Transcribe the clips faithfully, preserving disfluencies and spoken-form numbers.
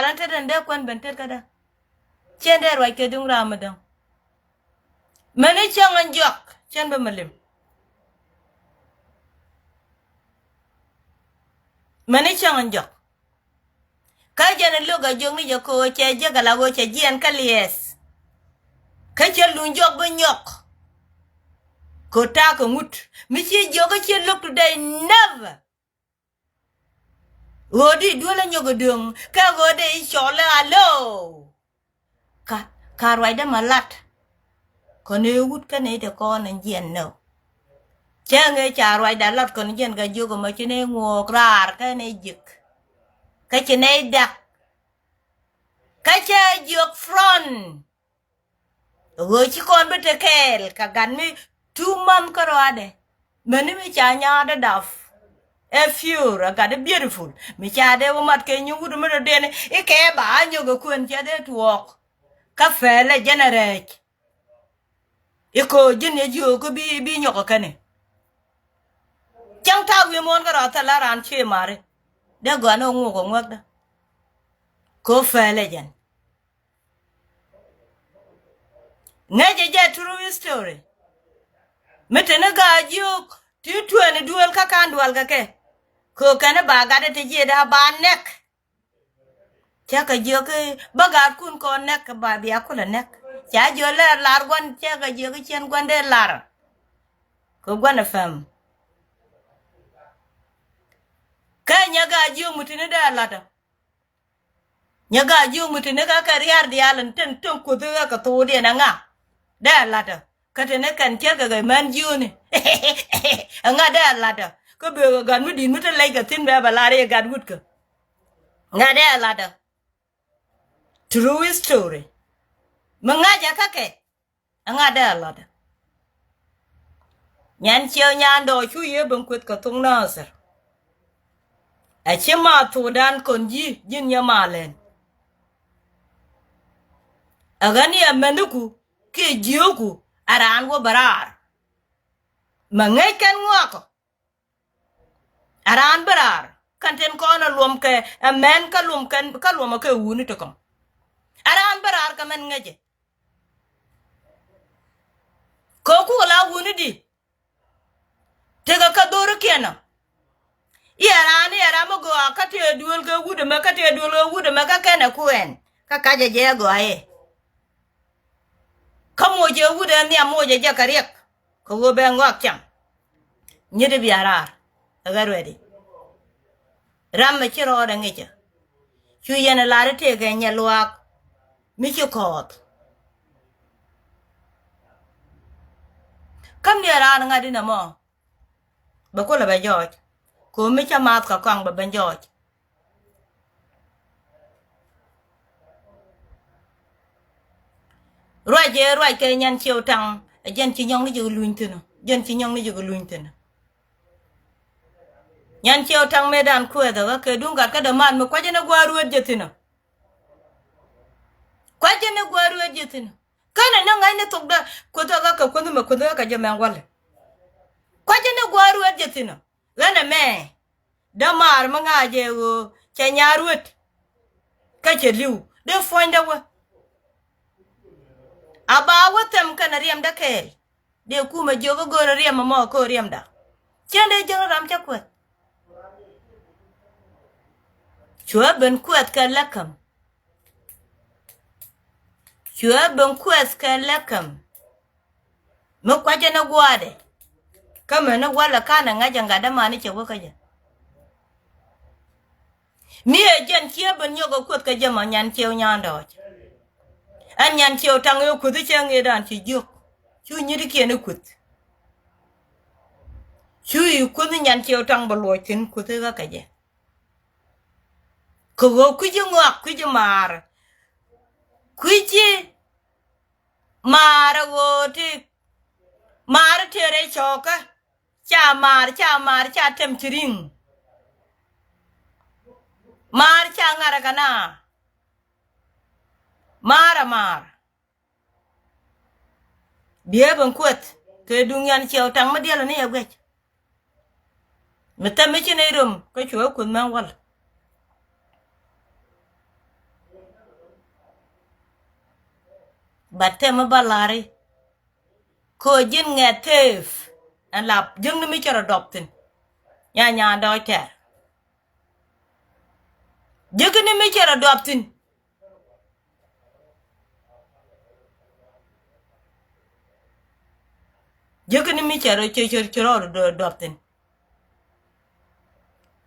ran tet ɛn dee kuɛn ben tet kädä. Cɛn dee ruac kɛ duŋ ram mi dɔ̱ŋ. Mɛni cäŋ ɛn jɔk cɛn bɛ mi lim. Mɛni cäŋ ɛn jɔk. Kä jɛn ɛ lo̱k a jiök ni jɛ ko̱ cɛ jiäk ala ɣöö cɛ jiɛn kä liɛth. Kä cɛ luny jɔk bi nyɔk. Ko̱ ta̱a̱ kɛ ŋut mi ci jiök kä ci lo̱k today, never. Ɣöö di duel a nyɔk ɛ döŋ kɛ ɣöö dee i̱ cɔl ɛ alo. Ka, ka ruacdä ma lat. Kɔn ëë wut kä nɛy te kɔn ɛn jiɛn nɔ. Cäŋ ëë ca ruacda lat kɔn jiɛn kɛ jiök ɛmɔ ci nɛy ŋuɔɔk raar kä nɛy jiäk. Kä ci nɛy dak. Kä cɛ jiök front. Ɣöö ci kɔn bi te kɛɛl kɛ gat mi two month kä rɔadɛ. Mäni mi ca nyaatdä dap. Ɛ pure, ɛ gat ɛ beautiful. Mi ca dee wä mat kɛ nyi wut mi dɔ̱diɛn i̱ kɛ ba a nyɔk ɛ kuën cɛ dee tuɔɔk. Kä pɛlɛ jɛn ɛ rɛɛc. I̱ ko̱o̱k ji̱n yɛ jiöök kä bi, bi nyɔk ɛ kɛn i̱. Cäŋ ta̱a̱ wi̱i̱ muɔ̱ɔ̱n kä rɔ thil la raan cie mari. Dee gɔaa ni ɣä ŋuɔk ɛ ŋuäkdä. Ko̱o̱k pɛlɛ jɛn. Ŋäcɛ jɛ true history. Mi teni gaa jiök ti tueni duel kä kan dual kɛ kɛ. Kɛ kɛn ba gatdɛ ti jiɛ da ba nɛk. Cɛ kɛ jiök ba gat kun kɔn nɛk ba bia kulɛ nɛk. Ca jiök lɛr lar guan cɛ kɛ jiök ciɛn guan dee lar. Kɛ guan ɛ pɛm. Kɛ nyɛ gaa jiök mi teni dee latdä. Nyɛ gaa jiök mi teni kä kɛ ria̱r diaal in tin tin kuoth kä kɛ thokdiɛn ɛŋa. Dee latdä. Kä teni kɛn cärkɛ kɛ män jiöni. Ɛŋa dee latdä. Kä bek ɛ gat mi di̱t mi te lɛc kɛ thi̱n bɛ bɛ lar i̱ gat wutkä. Ŋa dee latdä. True history. Mi ŋa̱cä kä kɛ. Ɛŋa dee a latdä. Nyan ciɛ nyan dɔɔc cu yee ben kueth kɛ thok Nathir. Ɛ ci ma thokdan kɔn ji̱ ji̱n nyɛ ma lɛn. Ɛ ɣän yɛ mɛnhiku kiɛ jiöku ɛ raan wä bɛ raar. Mɛ ŋäc kɛn ŋɔakɔ. Ɛ raan bi raar kɛn tin kɔn ɛ luɔm kɛ ɛ mɛn kä luɔm kɛn kä luɔm ɛ kɛ wuni ti kɔm. Ɛ raan bi raar kɛ mɛn ŋäcɛ. Kɛ kuk la wuni di. Tekɛ kä dhorikiɛn ɔ. Iɛ raan iɛ ram mi gɔaa kä tëë duel kɛ wut ɛmɛ kä tëë duel kɛ wut ɛmɛ kä kɛn ɛ kuɛn kä kacɛ jɛ gɔaa iɛ. Kä moc ɛ wut ɛ nhiam moc ɛ jɛ kɛ riɛk. Kɛ ɣöö bɛ ŋɔak cam. Nyit i̱ bia raar ɛ ɣä ruɛdi. Ram mɛ ci rɔɔdɛ ŋicä. Cu yɛn ɛ lar i̱ tëëkɛ nyɛ luaak mi ci kɔɔth. Käm ni ɛ raan ŋa̱t inɛ mɔ. Bɛ kulɛ bɛ jɔɔc. Ko̱ mi cä maath kɛ kɔaŋ bɛ ben jɔɔc. Ruac ëë ruac kɛ Nyan Ciɛw Taŋ ɛ jɛn ci nyɔŋni jɛ kɛ luny thi̱n ɔ. Jɛn ci nyɔŋni jɛ kɛ luny thi̱n ɔ. Nyan Ciɛw Taŋ mëëdan kuɛth ɛ ɣä kɛ duŋ gat kä däman mi kuacä ni gua̱a̱r ruet jɛ thi̱n ɔ. Kuacä ni gua̱a̱r ruet jɛ thi̱n ɔ. Känɛ ni ŋa̱cni thokdä kuoth ɛ ɣä kɛ kuoth mɛ kuoth ɛ ɣä kɛ jɛ mɛn walɛ. Kuacä ni gua̱a̱r ruet jɛ thi̱n ɔ. Ɣän ɛmɛ. Dämaar mi ŋa̱cɛ ɣöö cɛ nyaar wet. Kä cɛ li̱w dee puɔ̱nydä wä. A ba wä thɛm kɛnɛ riɛmdä kɛɛl. Dee kumɛ jiök ɛ go̱o̱rɛ riɛm ɛmɔ kä riɛmda. Cɛn dee jiäk ram cä kuɛth. Cuɛ ben kuɛth kɛ läkäm. Cuɛ ben kuɛth kɛ läkäm. Mi kuacä ni gua̱a̱dɛ. Kä meni walɛ kanɛ ŋa̱cä ŋa̱t dämani cɛ wä kä jɛ. Mi ɛ jɛn ciɛ ben nyɔk ɛ kueth kä jɛ mɔ Nyan Ciɛw Nyan Dɔɔc. Ɛn Nyan Ciɛw Taŋ ëë kueth cɛ ŋi̱i̱cdan ci jiök. Cu nyi̱tikiɛn i̱ kueth. Cu i̱ kueth Nyan Ciɛw Taŋ bɛ luɔc thi̱n kueth i̱ ɣä kɛ jɛ. Kɛ ɣöö kui̱ci ŋɔak kui̱ci maar. Kui̱ci maar ɛ ɣöö ti maar tëë rɛy cɔɔkä. Ca maar, ca maar, ca tɛm ci ri̱ŋ. Maar ca ŋa̱rä kɛ na. Maar a maar. Biɛ ben kueth kɛ duŋ Nyan Ciɛw Taŋ mi diɛl ni ɛ guɛc. Mi thɛm mi ci nɛy rom kä cuɛ kueth mɛn wal. But tɛmɛ ba lari. Kɛ ɣöö ji̱n ŋɛ̈th tëëf ɛn lap jiäkni mi cɛ rɔ duɔp thi̱n. Nya nyan dɔɔc tɛɛr. Jiäkni mi cɛ rɔ duɔp thi̱n. Jiäkni mi cɛ rɔ cɛ cɛ cɛ rɔ duɔp thi̱n.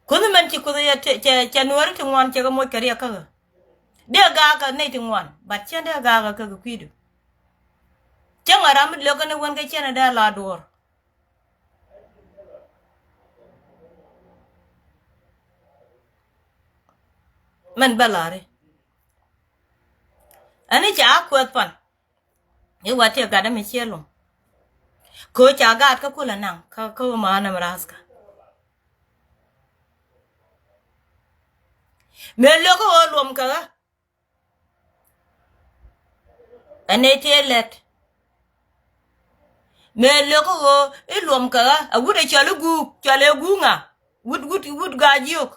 Kuoth mɛn ci Kuoth cɛ cɛ nuääri ti ŋuan cɛ kɛ moc kɛ riɛk kä ɣä. Dee gaak kɛ nɛy ti ŋuan, but cɛn dee gaak kɛ kɛ kui̱du. Cäŋ a ram mi lökä ni wän kɛ cɛn dee la duɔ̱ɔ̱r. Mɛn bä la̱ri. Ɛn i̱ ca kuɛth pan. I̱ wa tiɛ gat ɛmɛ ciɛ lum. Kɛ ɣöö ca gaat kä kulɛ naŋ kä kä ɣöö ma anɛm ra̱a̱thkä. Mëë lo̱k ɣöö luɔm kɛ ɣä. Ɛn ëë tëë lɛt. Mëë lo̱k ɣöö i̱ luɔm kɛ ɣä a wut ɛ cɔl i̱ guuk cɔl ëë guuk ŋa. Wut wut wut gaa jiök.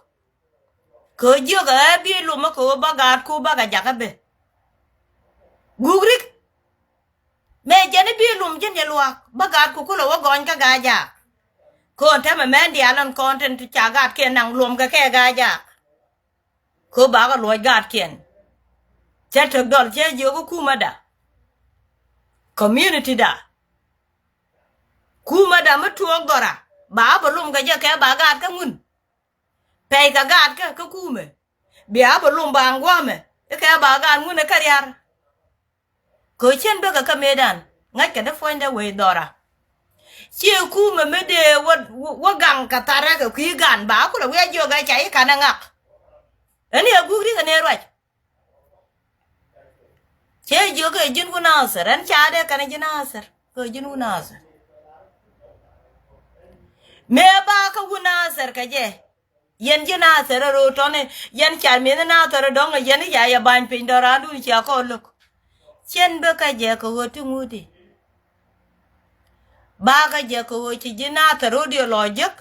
Kɛ ɣöö jiök ɛ ɣä bi luɔm ɛ kɛ ɣöö bä gaatku bä kɛ jakä ben. Guuk rik. Mëë jɛn i̱ bi luɔm ji̱n jɛ luaak bä gaatku kulɛ wä gɔny kä gaa jaak. Kɔn tɛmɛ mɛn diaal ɛn kɔn tin ca gaatkiɛn naŋ luɔm kɛ kɛ gaa jaak. Kɛ ɣöö bakɛ luɔc gaatkiɛn. Cä tek dɔl cä jiök i̱ kumɛda. Community da. Kumɛda mi tuɔɔk dhɔra ba a bɛ lom kɛ jɛ kɛ ba gaat kä ŋun. Pɛy kɛ gaat kä kä kumɛ. Bia a bɛ lom ba ŋuamɛ i̱ kɛ ba gaat ŋun i̱ kä riar. Kɛ ɣöö cien bekɛ kä mëëdan ŋa̱ckɛ dee puɔ̱nydɛ wee dhɔra. Ciɛ kumɛ mi dee wä wä gaŋ kɛ tharɛ kɛ kui̱ gan ba kulɛ wi̱i̱ a jiök ɛ ca i̱ kanɛ ŋak. Ɛn i̱ a guuk rikɛ nëë ruac. Cɛ jiök ɛ ji̱n wun Nathir ɛn ca dee kɛn ji̱n Nathir kɛ ji̱n wun Nathir. Mëë ba kä wun Nathir kɛ jɛ. Yɛn ji̱ Nathir ɛ ro̱o̱ tɔ̱ni yɛn car mi̱eth Nathir ɛ dɔ̱ŋ ɛ yɛn i̱ ca yɛ ba̱ny piny dɔ̱raandun cia kɔn lo̱k. Cien bä kä jɛ kɛ ɣöö ti ŋuti. Ba kä jɛ kɛ ɣöö ci ji̱ Nathir ro̱o̱diɛ lɔ jek.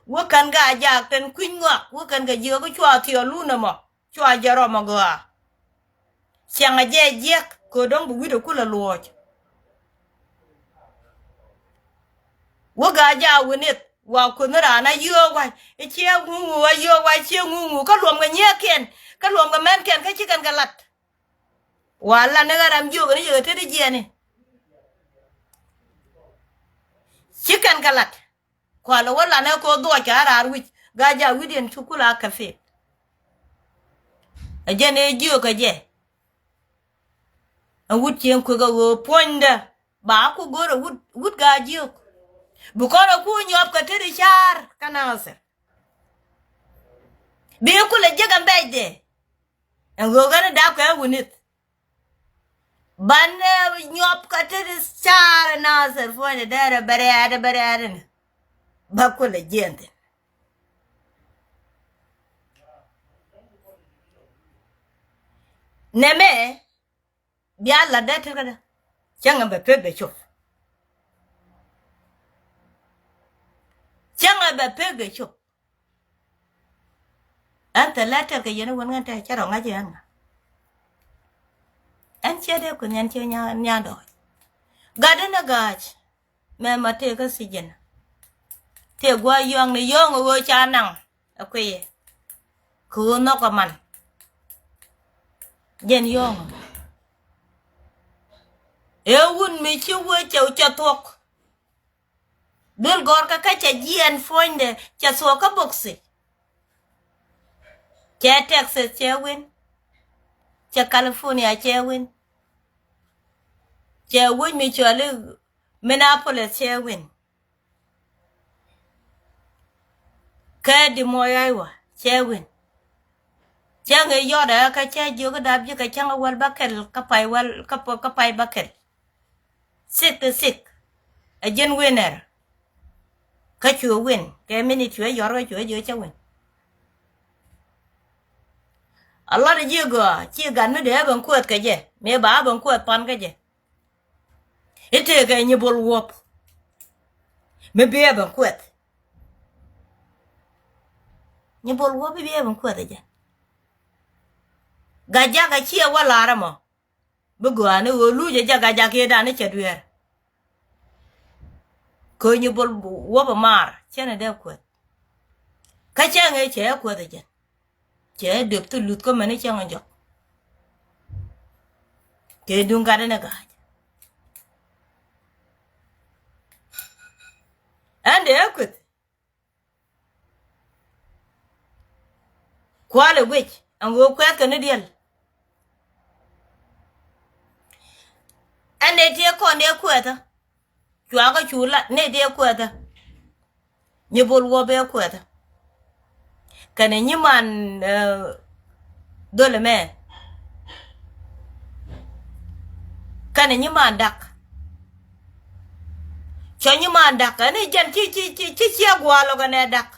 Wä kɛn kä a jaak tɛn kui̱ny ŋɔak wä kɛn kɛ jiök i̱ cua thiɔl wun ɛmɔ. Cua jɛ rɔm agɔaa. Ciaŋ a jɛ jiɛk kɛ dɔ̱ŋ bi wi̱cdɛ kulɛ luɔ̱ɔ̱c. Wä gaa jaa wi̱nith wa kuänh raan a yio̱o̱k wa̱c i̱ ciɛ ŋuŋu a yio̱o̱k wa̱c ciɛ ŋuŋu kä luɔm kɛ nyiëëkiɛn kä luɔm kɛ mɛnkiɛn kä ci kɛn kɛ la̱t. Wa la̱t ni ɣä ram jiök ni yɛ kɛ tet i̱ jiɛni. Ci kɛn kɛ la̱t. Kualɛ wä lanɛ kɛ ɣöö dhuɔc kɛ a raar wi̱c gaa jaa wi̱cdiɛn cu kul a kɛ pith. Ɛ jɛn ëë jiök ɛ jɛ. Ɛn wut cieŋ kuek ɛ ɣöö puɔ̱nydä ba ku go̱r ɛ wut wut gaa jiök. Bi kɔn ɛ ku nyɔp kɛ tet i̱ ca̱a̱r kä Nathir. Bi kulɛ jiäk ɛn bɛcdɛ. Ɛn ɣöö ɣän i̱ dapkɛ ɛ wi̱nith. Banɛ nyɔp kä tet i̱ ca̱a̱r ɛ Nathir puɔ̱nydɛ dɛrɛ bɛ rɛɛt ɛ bɛ rɛɛt ɛn. Bä kulɛ jiɛn thi̱n. Nɛmɛ bia la̱t dee tet kädä. Cäŋɛ bɛ pek bɛ cop. Cäŋɛ bɛ pek bɛ cop. Ɛn thilɛ tɛr kɛ yɛn i̱ wän ŋän tɛr cä rɔ ŋa̱c i̱ ɛn ŋa. Ɛn ciɛ dee kueth ɛn ciɛ nya nya dɔɔc. Gat in a ga̱a̱c. Mɛ ma tëë kä thiec jɛn. Tëë gua̱a̱ yɔ̱ɔ̱ŋ ni yɔ̱ɔ̱ŋ ɛ ɣöö ca naŋ ɛ kuiyɛ. Kɛ ɣöö nhɔk ɛ man. Jɛn yɔ̱ɔ̱ŋ ɛ. Ëë wun mi ci wee cɛ cɛ thuɔ̱k. Duel gɔ̱rkä kä cɛ jiɛɛn puɔ̱nydɛ cɛ thuɔ̱k kä boksi. Cɛ Texas cɛ win. Cɛ California cɛ win. Cɛ wec mi cɔali Minneapolis cɛ win. Kɛ Des Moines Iowa cɛ win. Cäŋ ëë yɔt ɛ kä cä jiök i̱ dap ji̱ kɛ cäŋ ɛ wäl bäkɛl kä pay wäl kä pay bäkɛl. Six to six. Ɛ ji̱n winner. Kä cuɛ win kɛ minit cuɛ yɔr kä cuɛ jiök cä win. A lot of ji̱ gɔaa ci gat mi dee ɛ ben kuɛth kɛ jɛ mëë ba ɛ ben kuɛth pan kä jɛ. I̱ tëëkɛ nyi bol wuɔ̱p. Mi bi ɛ ben kuɛth. Nyi bol wuɔ̱p i̱ bi ɛ ben kuɛth ɛ jɛ. Gat jakä ciɛ wä la̱r ɛmɔ. Bi gɔaa ni ɣöö luuc ɛ jak a jak yee dan ni cɛ dueer. Kööny i̱ bol wä bɛ maar cɛn ɛ dee kuɛth. Kä cɛ ŋee cɛ ɛ kuɛth ɛ jɛn. Cɛ ɛ dep thil luth kä mɛn i̱ cɛ ŋɛ jɔk. Kɛ duŋ gat ɛn ɛ ga̱a̱c. Ɛn dee ɛ kuɛth. Kualɛ guic ɛn ɣöö kuɛth kɛ ni diɛl. Ɛn dee tiee kɔn dee kuɛthä. Cuakä cu la ni dee kuɛthä. Nyi bol wä bee kuɛthä. Kɛnɛ nyi man, eh, dholɛ mɛ. Kɛnɛ nyi man dak. Cɔ nyi man dak ɛn i̱ jɛn ci ci ci ci ciɛ gua̱a̱l ɔ kɛnɛ dak.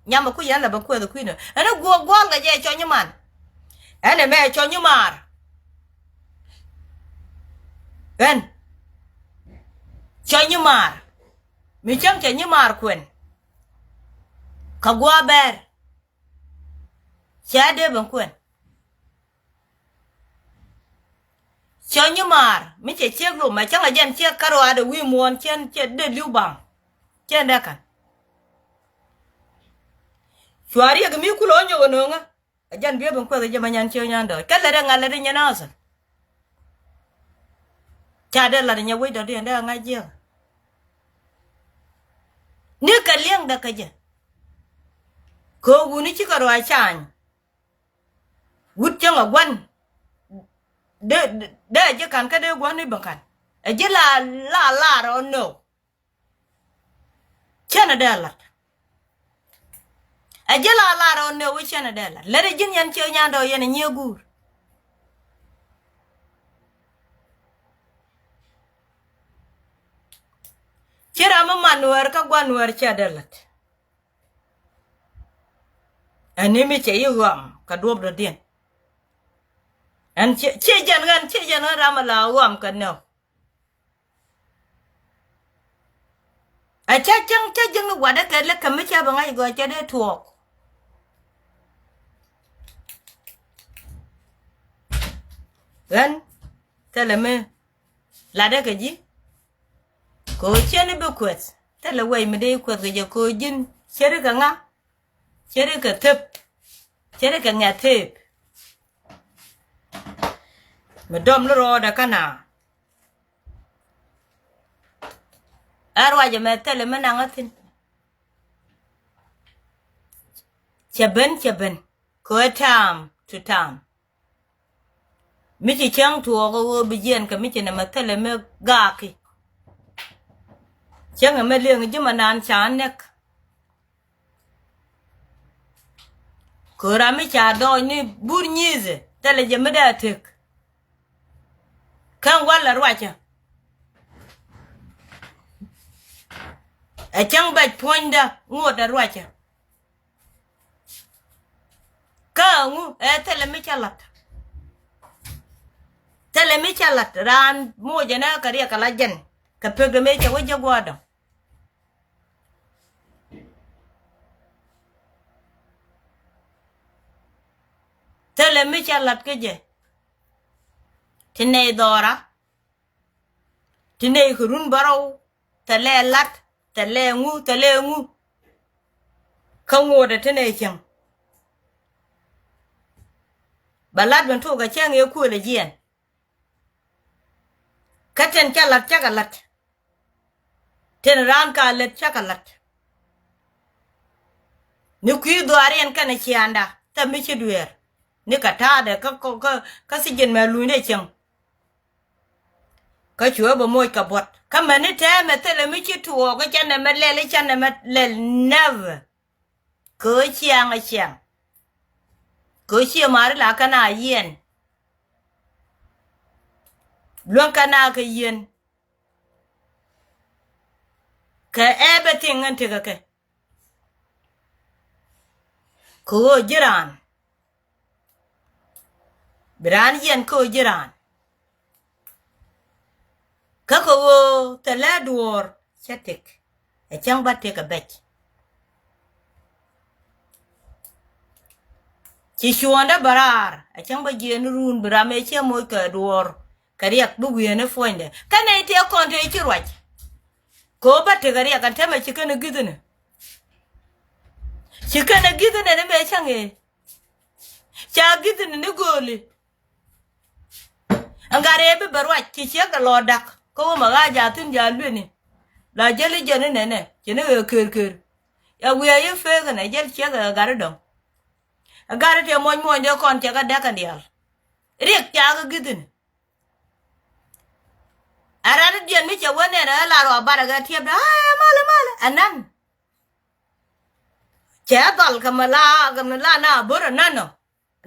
Nyam ɛ ku yɛn lɛ bɛ kuɛth ɛ kui̱nɛ ɛn i̱ guɔ gua̱a̱l kɛ jɛ cɔ nyi man. Ɛn ɛmɛ cɔ nyi maar. Ɛn cɔ nyi maar. Mi cäŋ cɛ nyi maar kuɛn. Kɛ gua̱a̱ bɛɛr. Cɛ dee ben kuɛn. Cä nyi maar mi cɛ ciek lom a cäŋ a jɛn ciek kä ruaadɛ wi̱i̱ muɔ̱ɔ̱n cɛn cɛ dee li̱w baŋ. Cɛn dee ka̱n. Cua riɛk mi kulɛ ɣä nyɔk ɛ nööŋä. A jɛn biɛ ben kuɛth a jɛ ma nyan ciek nyan dɔɔc kä lät ɛ ŋa̱l lät ɛ nyɛn athɛ. Ca dee lat ɛ nyɛ wec dɔ̱diɛn dee a ŋa̱c jiɛk. Ni kɛ liɛŋdɛ kä jɛ. Kɛ wuni cikɛ ruac cany. Wut cäŋ ɛ gua̱n. Dee, dee, dee ji̱ ka̱n kä dee gua̱n i̱ bä ka̱n. Ɛ ji̱ la, la, la rɔ nöö. Cɛn ɛ dee lat. Ɛ ji̱ la, la rɔ nöö wi̱c cɛn ɛ dee lat. Lät ɛ ji̱n yɛn ciɛ nyandɔ yɛn ɛ nyiee guur. Ci ram mi man nuäär kä gua̱n nuäär cɛ dee lat. Ɛn ni mi cɛ yi ɣɔam kɛ duɔ̱p dɔ̱diɛn. Ɛn ciɛ, ciɛ jɛn ɣän, ciɛ jɛn ɣän ram ala ɣɔam kɛ nɛw. A cä cäŋ cä ji̱n ni watdä kɛ lɛ kɛ mi cä bɛ ŋa̱c gɔaa cɛ dee tuɔɔk. Ɣän thilɛ mi latdä kɛ ji̱. Kɛ ɣöö ciɛn i̱ bi kuɛth thilɛ wɛy mi dee kuɛth kɛ jɛ kɛ ɣöö ji̱n ceri kɛ ŋa. Ceri kɛ thep. Ceri kɛ ŋɛ̈th thep. Mi dɔm ni rɔɔdɛ kä na. Ɛ ruacɛ mɛ thilɛ mi naŋ ɛ thi̱n. Cɛ ben, cɛ ben kɛ ɣöö ta̱a̱m ti ta̱a̱m. Mi ci cäŋ tuɔɔk ɛ ɣöö bi jiɛn kɛ mi ci nɛmɛ thilɛ mi gaaki. Cäŋ ɛmɛ liɛŋ ji̱ ma naan ca näk. Kɛ ɣöö ram mi ca dɔɔc ni bur nyi̱i̱thɛ thilɛ jɛ mi dee a tek. Kä walɛ ruacä. Ɛ cäŋ bɛc puɔ̱nydä ŋotdɛ ruacä. Kä ŋu ɛ thilɛ mi cä la̱t. Thilɛ mi cä la̱t raan moc ɛn ɛ kɛ riɛk kɛ la jɛn kɛ pek dɛ mëë cɛ wä jiäk gua̱a̱r dɔ̱ŋ. Thilɛ mi cä la̱t kä jɛ. Ti nɛy dhɔra. Ti nɛy kɛ run bärɔw. Thilɛ la̱t. Thilɛ ŋu, thilɛ ŋu. Kä ŋotdɛ ti nɛy cäŋ. Bɛ la̱t ben tuɔɔk kɛ cäŋ ëë kuël ɛ jiɛn. Kä tin cä la̱t cä kɛ la̱t. Tin raan ka lät cä kɛ la̱t. Ni kui̱ dhuaariɛn kɛnɛ ciaŋda thɛm mi ci dueer. Ni kɛ ta̱a̱dɛ kä, kä, kä, kä thi̱ji̱n mɛ lunydɛ cieŋ. Kä cuɛ bɛ moc kɛ buɔ̱t kä mɛni tɛmɛ thilɛ mi ci tuɔɔk kä cɛ nɛmɛ lɛl i̱ cɛ nɛmɛ lɛl nɛvɛ. Kɛ ɣöö ciaŋ ɛ ciaŋ. Kɛ ɣöö ciɛ mari la kɛn a yiɛn. Luäŋ kɛn a kɛ yiɛn. Kɛ everything ŋän tekɛ kɛ. Kɛ ɣöö ji̱ raan. Bi raan yiɛn kä ɣöö ji̱ raan. Kä kɛ ɣöö thilɛ duɔ̱ɔ̱r cä tëk. Ɛ cäŋ bä tëk ɛ bɛc. Ci cuɔ̱ɔ̱ŋdä bä raar ɛ cäŋ bä jiɛɛn run bi ram ëë ciɛ moc kɛ duɔ̱ɔ̱r. kɛ riɛk bi wi̱i̱ ni puɔ̱nydɛ. Kɛnɛ i̱ tëë kɔn tëë ci ruac. Kɛ ɣöö bä tekɛ riɛk ɛn täämɛ ci kɛn ɛ gi̱thinɛ. Ci kɛn ɛ gi̱thinɛ ni mëë cäŋ ëë. Ca gi̱thinɛ ni gööli. Ɛn gat ëë bi bɛ ruac ci ciek dɛ lɔ da̱k. Kä wä ma ɣaa jaathin jaal lueni. La jäli jɛn inɛnɛ ci ni ɣöö ker ker. Ɛ wiɛɛ yi pek ɛnɛ jäl ciek ɛ gat idɔ̱ŋ. Ɛ gat itëë muɔ̱ny muɔ̱ny dee kɔn cɛ kɛ däk kɛn diaal. Riɛk ca kɛ gi̱thinɛ. Ɛ rat idiɛn mi cɛ wä nɛn ɛ la rɔ barɛ kɛ tiɛpdä ɛ malɛ malɛ ɛ nan. Cɛ dhɔl kɛ mi la kɛ mi la na bör ɛ nan ɔ.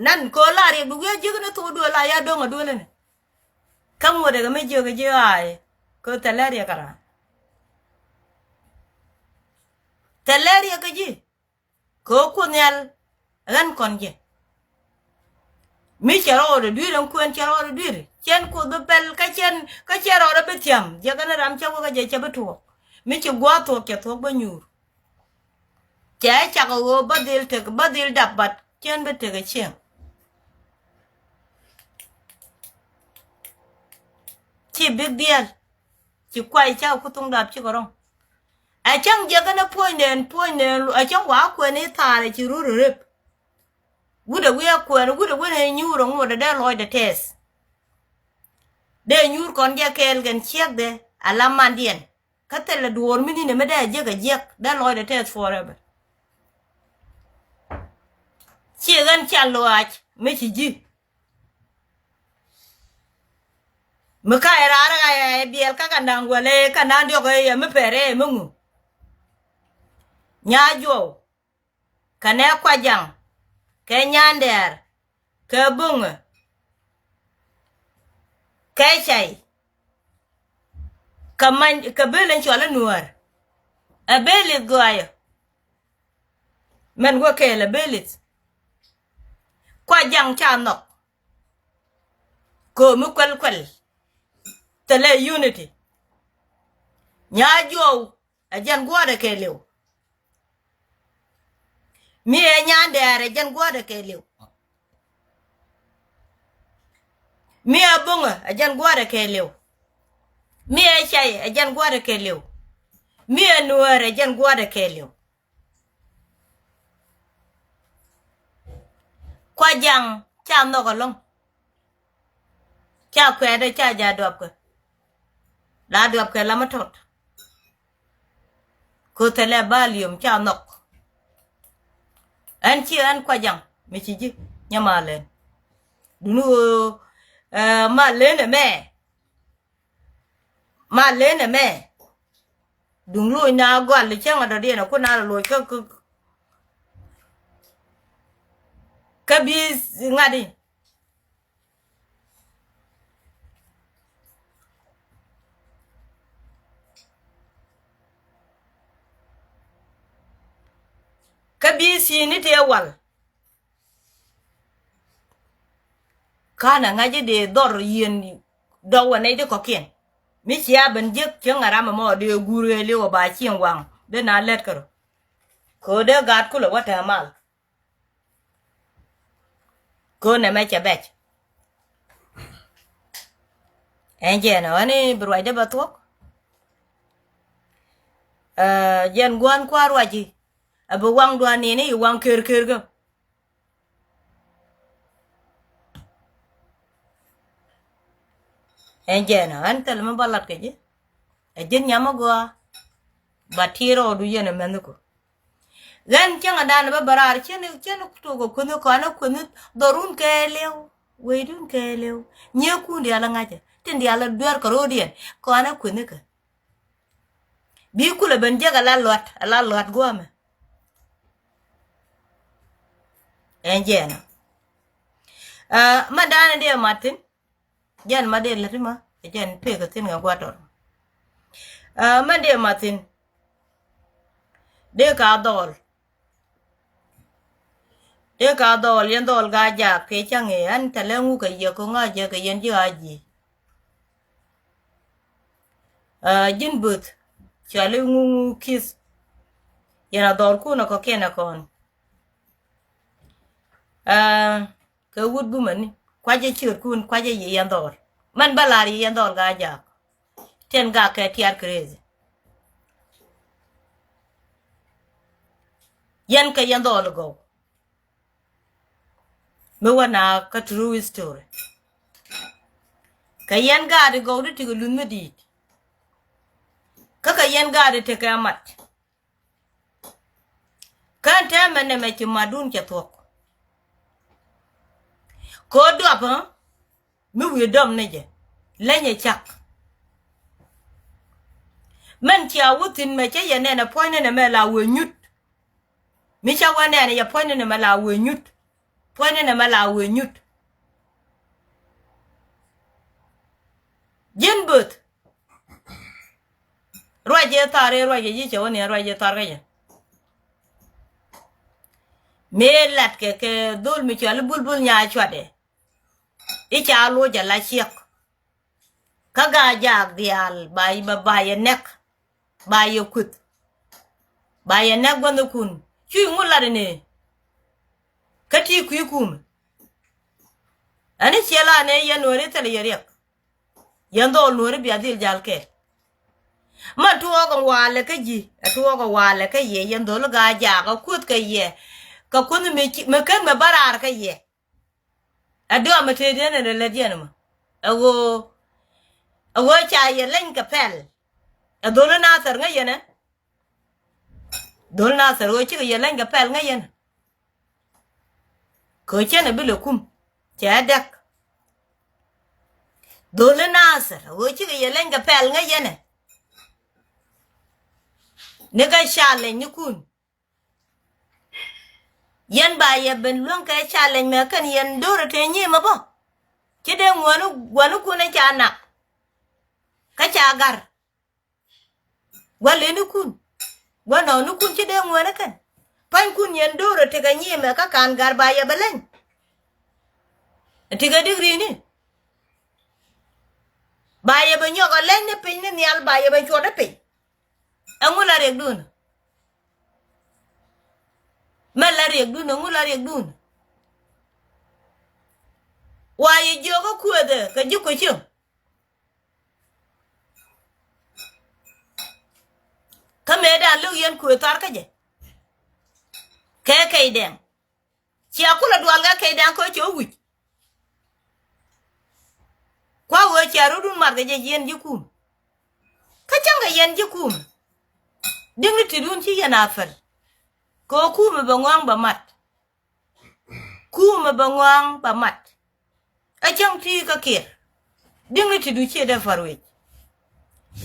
Nan kɛ ɣöö la riɛk bi wi̱i̱ ji̱k ni thok duël a ya do̱ŋ ɛ duël ɛnɛ. Kä ŋuɔ̱t ɛ kɛ mi jiök ɛ ji̱ ɣaac kɛ ɣöö thilɛ riɛk kɛ raan. Thilɛ riɛk kɛ ji̱. Kɛ ɣöö Kuoth Nhial ɣän kɔn jɛ. Mi cɛ rɔɔdɛ dui̱r ɛn kuɛn cɛ rɔɔdɛ dui̱r. Cɛn Kuoth bi pɛl kä cɛn kä cɛ rɔɔdɛ bi thiam. Jiɛkɛ ni ram cɛ wä kä jɛ cɛ bi tuɔɔk. Mi ci gua̱a̱th thuɔɔk cɛ thuɔɔk bä nyuur. Cɛ cak ɛ ɣöö bä dhil tek bä dhil dap bat cɛn bi tek ɛ cieŋ. Ci big deal. Ci kuay cak ku thuŋ dap cikɛ rɔ̱ŋ. Ɛ cäŋ jiɛkɛ ni puɔ̱nydɛn puɔ̱nydɛn ɛ cäŋ wa kuɛn i̱ thaal ɛ ci rur rep. Wut ɛ wi̱i̱ ɛ kuɛn wut ɛ wen ɛ nyuur ɛ ŋuɔt ɛ dee lɔcdɛ tɛth. Dee nyuur kɔn jɛ kɛɛl kɛn ciɛkdɛ ala mandiɛn. Kä thilɛ duɔɔr mi ni̱n ɛmɛ dee a jiäk a jiäk dee lɔcdɛ tɛth forever. Ci ɣän ca lɔaac mi ci ji̱. Mi ka ɛ raar ɛ biɛl kä kɛ naŋ wälɛ kɛ naŋ diɔk ɛ mi pɛr ɛ mi ŋu. Nya juɔw. Kɛnɛ kuajaŋ kɛ nyandɛɛr kɛ buŋä kɛ cay kɛ many kɛ bel in cɔal i̱ nuäär. Ɛ bel i̱ gɔaayä. Mɛn wä kɛɛl ɛ bel i̱ kuajaŋ ca nhɔk. Köömi kuɛl kuɛl thilɛ unity. Nyaa juɔw ɛ jɛn guɔ̱ɔ̱rɛ kɛɛliw. Mi ɛ nyandɛɛr ɛ jɛn guɔ̱ɔ̱rɛ kɛɛliw. Mi ɛ boŋä ɛ jɛn guɔ̱ɔ̱rɛ kɛɛliw. Mi ɛ cay ɛ jɛn guɔ̱ɔ̱rɛ kɛɛliw. Mi ɛ nuäär ɛ jɛn guɔ̱ɔ̱rɛ kɛɛliw. Kuajaŋ ca nhɔk ɛlɔ̱ŋ. Ca kuɛɛdɛ ca ja duapkɛ. La duapkɛ la mi tɔt. Ko̱ thilɛ balium ca nhɔk. Ɛn ci ɛn kuajaŋ mi ci ji̱ nyɛ mal ɛn. Duni ɣöö, eh, mal len ɛmɛ. Ma lenɛ mɛ. Duŋ loc na gɔal cäŋ a dɔ̱diɛn a kun a loc kä, kä, kä bi ŋa̱t i̱. Kä bi thi̱i̱n i̱ tëë wal. Ka̱n ɛ ŋa̱c i̱ dee dhɔr yieen dɔk wä nɛy ti kɔ̱kiɛn. Mi cia ben jiäk cieŋ ɛ ram ɛmɔ dee guur ɣëë li̱w ɛ ba cieŋ waŋ dee na lät kärɔ. Kɛ ɣöö dee gaat kulɛ wä tɛ̈ mal. Kɛ ɣöö nɛmɛ cɛ bɛc. Ɛn jɛɛn ɛ ɣän i̱ bi ruacdä bɛ thuɔ̱k. Ɛ, jɛn gua̱a̱n kua̱r ruac i̱ ɛ bi waŋ dua̱a̱n ni̱n i̱ waŋ ker ker kä. Ɛn jɛn ɔ, ɛn thil mi ba lat kɛ ji̱. Ɛ ji̱n nyam mi gɔaa. Ba ti̱i̱r ɔ du yɛn ɛ mɛnh ku. Ɣän cäŋ ɛ dan bä bä raar cien, cien tok ɛ kuänh kɔn ɛ kuänh dhɔrun kɛɛliw. Weydun kɛɛliw. Nyiekun diaal ɛ ŋa̱cä. Tin diaal ɛ duer kɛ ro̱o̱diɛn. Kɔn ɛ kuänh kɛ. Bi kulɛ ben jek ala luat, ala luat guɔmɛ. Ɛn jɛn ɔ. Ɛ, ma danɛ dee mat thi̱n. Jɛn ma dee lät ma, ɛ jɛn pek ɛ thi̱n ŋɛ gua̱tɔr. Ɛ, ma dee mat thi̱n. Dee ka dhɔl. Dee ka dhɔl, yɛn dhɔl ka jaak, kɛ cäŋ ɛ, ɛn tɛlɛ ŋu kɛ yɛ, kɛ ŋa̱ jɛ kɛ yɛn ji̱ a ji̱. Ɛ, ji̱n böth, cɔali ŋu ŋu ki̱th. Yɛn a dhɔlkun ɛ kɔ̱kiɛn ɛ kɔn. Ɛ, kɛ wut bumɛni, kuacɛ ciötkun, kuacɛ yiëë yɛn dhɔl. Mɛn bä lar yɛ yɛn dhɔl Gaa-jaak. Tin gak kɛ tiar crazy. Yɛn kɛ yɛn dhɔl gɔw. Mi wä na kä true history. Kɛ yɛn gaat gɔw di ti kɛ luth mi di̱i̱t. Kä kɛ yɛn gaat ti kɛ mat. Kän tɛmɛ nɛmɛ ci madun cɛ thuɔ̱k. Kɛ ɣöö duap, ɛ? Mi wi̱i̱ dɔm ni jɛ. Leny ɛ cak. Mɛn cia wä thi̱n mɛ cä yɛ nɛn ɛ puɔ̱nyni nɛmɛ la wee nyut. Mi ca wä nɛn ɛ yɛ puɔ̱nyni nɛmɛ la wee nyut. Puɔ̱nyni nɛmɛ la wee nyut. Ji̱n böth. Ruac jɛ thar i̱ ruac jɛ ji̱ cɛ wä ni ruac jɛ thar kä jɛ. Mëë lat kɛ kɛ dhol mi cual i̱ bulbul nya cuatdɛ. I̱ ca loc jɛ la ciɛk. Kä Gaa-jaak diaal ba, ba, ba yɛ nɛk. Ba yɛ kueth. Ba yɛ nɛk gua̱ndhikun. Cuy ŋu lat ini. Kä ti kui̱ kum. Ɛn i̱ ciɛ la ni yɛn nuɔ̱ɔ̱ri thilɛ yɛ riɛk. Yɛn dhɔl nuɔ̱ɔ̱ri bia dhil jal kɛɛl. Man tuɔɔk in walɛ kä ji̱, ɛ tuɔɔk in walɛ kä yɛ, yɛn dhɔl Gaa-jaak ɛ kuoth kɛ yɛ. Kɛ kuoth mi ci, mi ken mi bä raar kä yɛ. Ɛ dɔamɛ tëëdiɛn in rɛ lät yɛn mɔ. Ɛ ɣöö, ɛ ɣöö ca yɛ leny kɛ pɛl. Ɛ dhɔl Nathɛr ŋäc yɛn ɛ. Dhɔl Nathɛr ɣöö cikɛ yɛ leny kɛ pɛl ŋäc yɛn. Kɛ ɣöö cɛn ɛ bi lɛ kum. Cɛ däk. Dholi Nathir ɣöö cikɛ yɛ leny kɛ pɛl ŋäc yɛn ɛ. Ni kɛ challenge ni kun. Yɛn ba yɛ ben luäŋ kɛ challenge mɛ kɛn yɛn do̱rɛ te nyimɛ bä. Ci dee ŋuäni guäni kun ɛ ca nak. Kä ca gar. Gua̱ lenikun. Gua̱ nɔɔnikun ci dee ŋuɛ̈nikɛn. Panykun yɛn do̱rɛ tekɛ nyimɛ kä ka̱n gar ba yɛ bɛ leny. Tekɛ digrini. Ba yɛ bɛ nyɔk ɛ leny ni piny ni nhial ba yɛ bɛ cuɔt ni piny. Ɛŋu la riɛkdun? Mɛ la riɛkdun, ɛŋu la riɛkdun? Wa yɛ jiök kä kuëëthɛ kɛ ji̱ kuecä. Kä mëëdan lök yɛn kuëë thar kä jɛ. Kɛ kɛy dɛŋ. Cia kulɛ dual kɛ kɛy dɛŋ kä cɛ wä wi̱c. Kua̱ ɣöö cia rɔ̱dun mat kɛ jɛ yɛn ji̱ kum. Kä cäŋ kɛ yɛn ji̱ kum. Di̱ŋni ti̱tdun ci yɛn a päl. Kɛ ɣöö kumɛ bɛ ŋɔ̱a̱ŋ bɛ mat. Kumɛ bɛ ŋɔ̱a̱ŋ bɛ mat. Ɛ cäŋ ti kä kiɛr. Di̱ŋni ti du ciɛ dee far wec.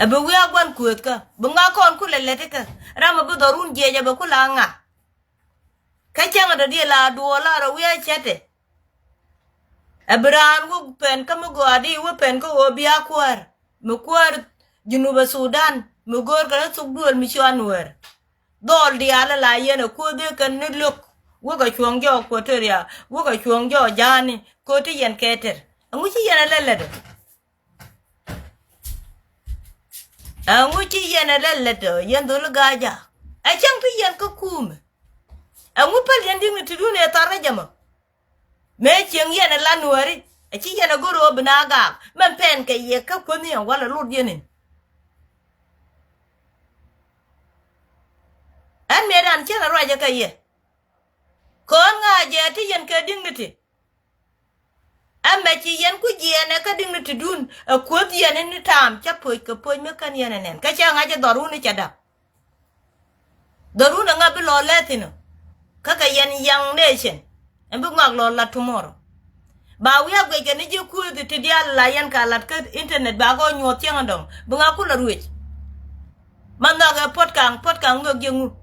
Ɛ bi wi̱i̱ a gua̱n kuëëthkä bi ŋa kɔn kulɛ lɛtikä. Ram ɛ bi dhɔrun jiɛc ɛ bɛ kulɛ a ŋa. Kä cäŋ ɛ dɔ̱diɛ la duɔɔl la rɔ wi̱i̱ a cätɛ. Ɛ bi raan wä pɛn kä mi gɔaa di wä pɛn kä ɣöö bi a kuäär mi kuäär Junubä Sudan mi go̱o̱r kɛ ni thuk duël mi cua nuäär. Dhɔl diaal ala yɛn a kuoth dee kɛn ni lo̱k. Wä kɛ cuɔ̱ŋ jɔɔk Equatoria, wä kɛ cuɔ̱ŋ jɔɔk ja̱a̱ni, ko̱ti yɛn kɛ tɛr. Ɛŋu ci yɛn a lɛl lätdä? Ɛŋu ci yɛn a lɛl lätdä, yɛn dholi Gaa-jaak? Ɛ cäŋ ti yɛn kä kumɛ. Ɛŋu päl yɛn di̱ŋni ti dun ɛ thar kä jɛ mɔ? Mëë cieŋ yɛn ɛ la nuääri, ɛ ci yɛn ɛ go̱r ɣöö bi na gaak, mɛn pɛn kɛ yɛ kä kuäthni ɛn walɛ lot yɛn in. Ɛn mëëdan cɛn ɛ ruacɛ kɛ yɛ. Kɔn ŋa̱cɛ ti yɛn kɛ dignity. Ɛmɛ ci yɛn ku jiɛɛnɛ kä dignity dun ɛ kuäth yɛn in taam cä poc kɛ poc mi kän yɛn ɛ nɛn. Kä cɛ ŋa̱c ɛ dhɔrun i̱ cɛ da̱p. Dhɔrun ɛ ŋa̱ bi lɔ lɛthin ɔ. Kä kɛ yɛn young nation. Ɛn bi ŋɔak lɔ lat tomorrow. Ba wi̱i̱ a guic kɛ ni ji̱ kuäth ti diaal la yɛn ka lat kä internet ba kɔ nyuɔth cieŋ ɛ dɔŋ. Bi ŋa̱ kulɛ ruëc. Ma nhɔk ɛ puɔ̱t kaŋ, puɔ̱t kaŋ ŋök ji̱ ŋu.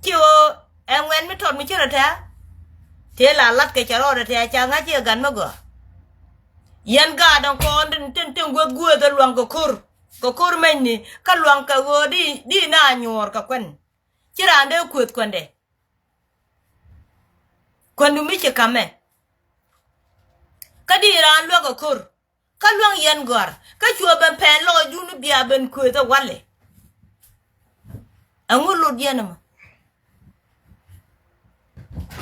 Ci ɣöö Ɛ ŋuɛn mi tɔt mi ci rɔ tɛ̈ɛ̈. Tëë la lat kɛ cɛ rɔɔdɛ tɛ̈ɛ̈ ca ŋa̱c ciɛ gat mi gɔaa. Yɛn gaat ɛn kɔn tin tin tin guäth guäth ɛ luaŋ kɛ ko̱r. Kɛ ko̱r mɛnyni kä luaŋ kɛ ɣöö di di na nyuɔɔr kɛ kuɛn. Ci raan dee kuëth kuɛndɛ. Kuɛndu mi ci ka̱mɛ. Kä di raan luäk kɛ ko̱r. Kä luäŋ yɛn gɔ̱a̱r kä cuɛ ben pɛn lɔɔcdun bia ben kuëth ɛ walɛ. Ɛŋu lot yɛn ɛmɔ?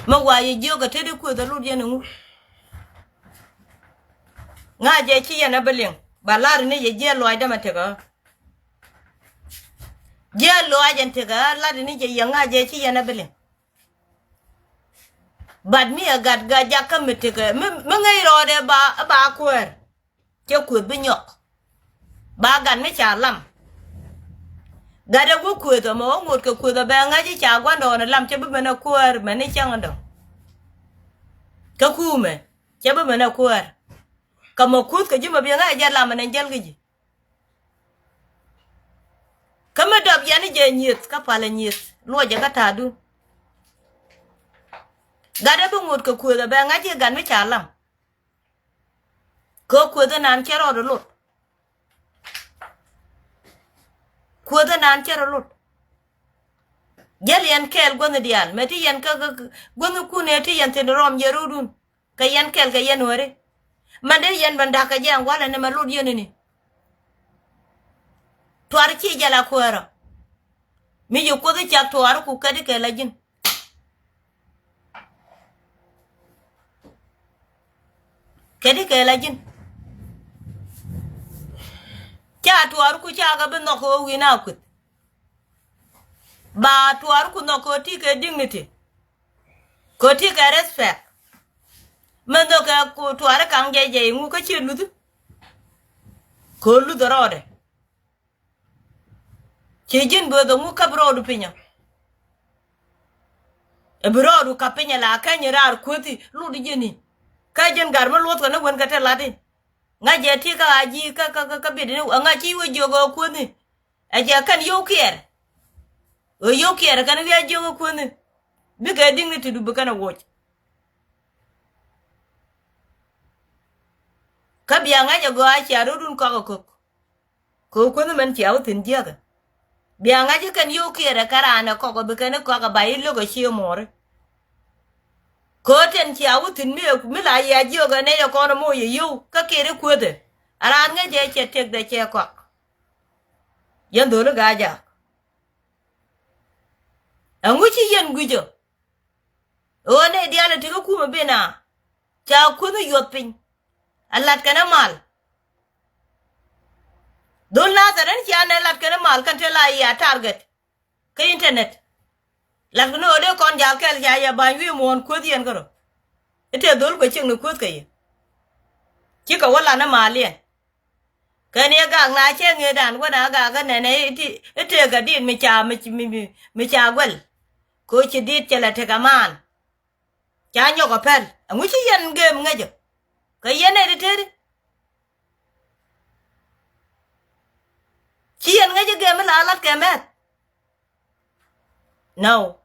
Mɛ wa yɛ jiök ɛ te di kuëth ɛ lot yɛn ɛŋu? Ŋa̱cɛ ci yɛn ɛ bi liŋ ba lar ni yɛ jiɛ luac dämɛ tekä. Jiɛ luac ɛn tekä lar ni yɛ yɛ ŋa̱cɛ ci yɛn ɛ bi liŋ. But mi ɛ gat ga jakä mi tekä mi ŋäc rɔɔdɛ ba ba kuäär. Cɛ kueth bi nyɔk ba gat mi ca lam. Gat ɛ wä kueth ɛmɛ wä ŋot kɛ kueth ɛ bɛ ŋa̱c i̱ ca gua̱ndɔɔn ɛ lam cɛ bi mɛn ɛ kuäär mɛn i̱ cäŋ dɔ̱ŋ. Kä kuumɛ cɛ bi mɛn ɛ kuäär. Kä mɔ kuth kɛ ji̱ mɛ bi ŋa̱c ɛ jɛ lam ɛn ɛn jäl kɛ ji̱. Kä mi dɔp yɛn i̱ jɛ nyieth kä palɛ nyieth luɔcɛ kä ta̱a̱dun. Gat ɛ bi ŋot kɛ kueth ɛ bɛ ŋa̱c i̱ gat mi ca lam. Kɛ kueth inan cɛ rɔɔd lot. Kueth inan cɛ rɔ lot. Jäl yɛn kɛɛl guänh diaal mɛ ti yɛn kä guänh kun ëë ti yɛn thin rɔm yɛ rudun. Kɛ yɛn kɛɛl kɛ yɛn weri. Mɛn dee yɛn bɛn da̱k kɛ jɛ ɛn walɛ ni mɛ lot yɛn ini. Tuar ci jɛ la kuäärä. Mi yi kuoth i̱ cak tuar ku kɛt ikɛ la ji̱n. Kɛ ti kɛ la ji̱n. Ca tuɔɔr ku ca kɛ bi nhɔk kɛ ɣöö wi̱i̱ na kueth. Ba tuɔɔr ku nhɔk kɛ ɣöö ti kɛ dignity. Kɛ ɣöö ti kɛ respect. Mɛ nhɔk kɛ ku tuɔɔr kaŋ jɛ jɛ iŋu kä ciɛ luth. Kɛ ɣöö luth rɔɔdɛ. Ci ji̱n bööth ɛŋu käp rɔɔdu pinyä. Ɛ bi rɔɔdu kap pinyä la kɛny raar kuethi lut ji̱n i̱. Kä ji̱n gar mi luɔth kɛ ni wen kɛ te lat i̱. Ŋa̱c jɛ ti kä a ji̱ kä kä kä bi̱t ni ŋa̱c ci wee jiök ɛ kuethi. Ɛ jɛ kɛn yio̱w kiɛɛr. Ɛ yio̱w kiɛɛr kɛn wi̱i̱ a jiök ɛ kuethi. Bikɛ di̱ŋ ni ti du bi kɛn ɛ woc. Kä bia ŋa̱c ɛ gɔaa cia rɔ̱dun kɔk ɛ kök. Kɛ kuänh mɛn cia wä thi̱n jiäkä. Bia ŋa̱c kɛn yio̱w kiɛɛrɛ kä raan ɛ kɔk ɛ bi kɛn i̱ kɔk ɛ ba i̱ lo̱k ɛ cie muɔɔri. Kɛ ten cia wä thi̱n mi mi la yia jiök ɛ nɛy ɛ kɔn ɛ moc ɛ yio̱w kä kiɛɛr i̱ kuäthɛ. A raan ŋäc ɛ cɛ tëkdɛ cɛ kɔk. Yɛn dho̱li ga̱a̱ jaak. Ɛŋu ci yɛn gui̱cä. Ɣöö nɛy diaal ɛ ti kä kumɛ bi na ca kuänh yuɔth piny. A lat kɛn ɛ mal. Dhol Nathɛr ɛn cia nɛ lat kɛn ɛ mal kɛn te la yia target. Kä internet. Lat kɛn ɣöö dee kɔn jal kɛl ca yɛ ba̱ny wi̱i̱ muɔ̱ɔ̱n kuäth yɛn kärɔ. I̱ te dhol kɛ ciëŋ ni kuäth kɛ yɛ. Cikɛ wä lan ɛ mal yɛn. Kɛn yɛ gak na cɛ ŋëëdan wä na gak kä nɛnɛ i̱ tëëk kɛ dit mi ca mi mi mi ca guɛl. Kɛ ɣöö ci dit cɛ lɛ tekɛ maan. Ca nyɔk ɛ pɛl ɛŋu ci yɛn gem ŋäcä. Kɛ yɛn nɛy ti teti. Ci yɛn ŋäcä gem mi la lat kɛ mɛth. Nɔ.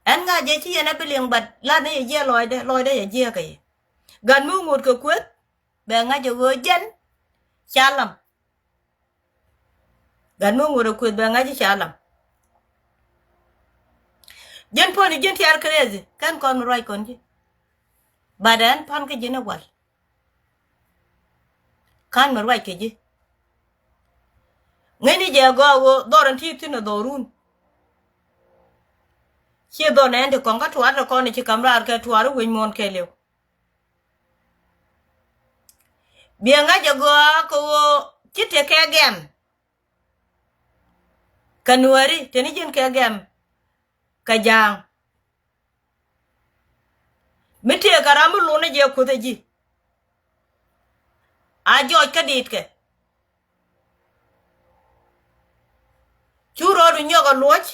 Ɛn ŋa̱c jɛ ci yɛn ɛ bi liŋ bat lat ni yɛ jiɛ lɔcdɛ lɔcdɛ yɛ jiɛ kɛ yɛ. Gat mi ŋot kɛ kueth bɛ ŋa̱c jɛ ɣöö jɛn ca lam. Gat mi ŋot ɛ kueth bɛ ŋa̱c jɛ ca lam. Ji̱n puɔ̱ni ji̱n tiɛɛr crazy kɛn kɔn mi ruac kɔn ji̱. Bat ɛn pa̱n kä ji̱n ɛ wal. Ka̱n mi ruac kɛ ji̱. Ŋäcni jɛ gɔaa ɣöö dhɔr in ti thi̱n ɛ dhɔrun. Ciɛ dhɔr nɛn ti kɔŋ kä tuaar ti kɔn i̱ ci ka̱m raar kɛ tuaar i̱ wec muɔ̱ɔ̱n kɛɛliw. Biɛ ŋa̱c jɛ gɔaa kɛ ɣöö ci tekɛ gɛm. Kɛ nuääri teni ji̱n kɛ gɛm. Kɛ ja̱a̱ŋ. Mi tëëk kɛ ram mi lun ni jɛ kuoth ɛ ji̱. A jɔɔc kä diitkɛ. Cu rɔɔdu nyɔk ɛ luɔ̱c.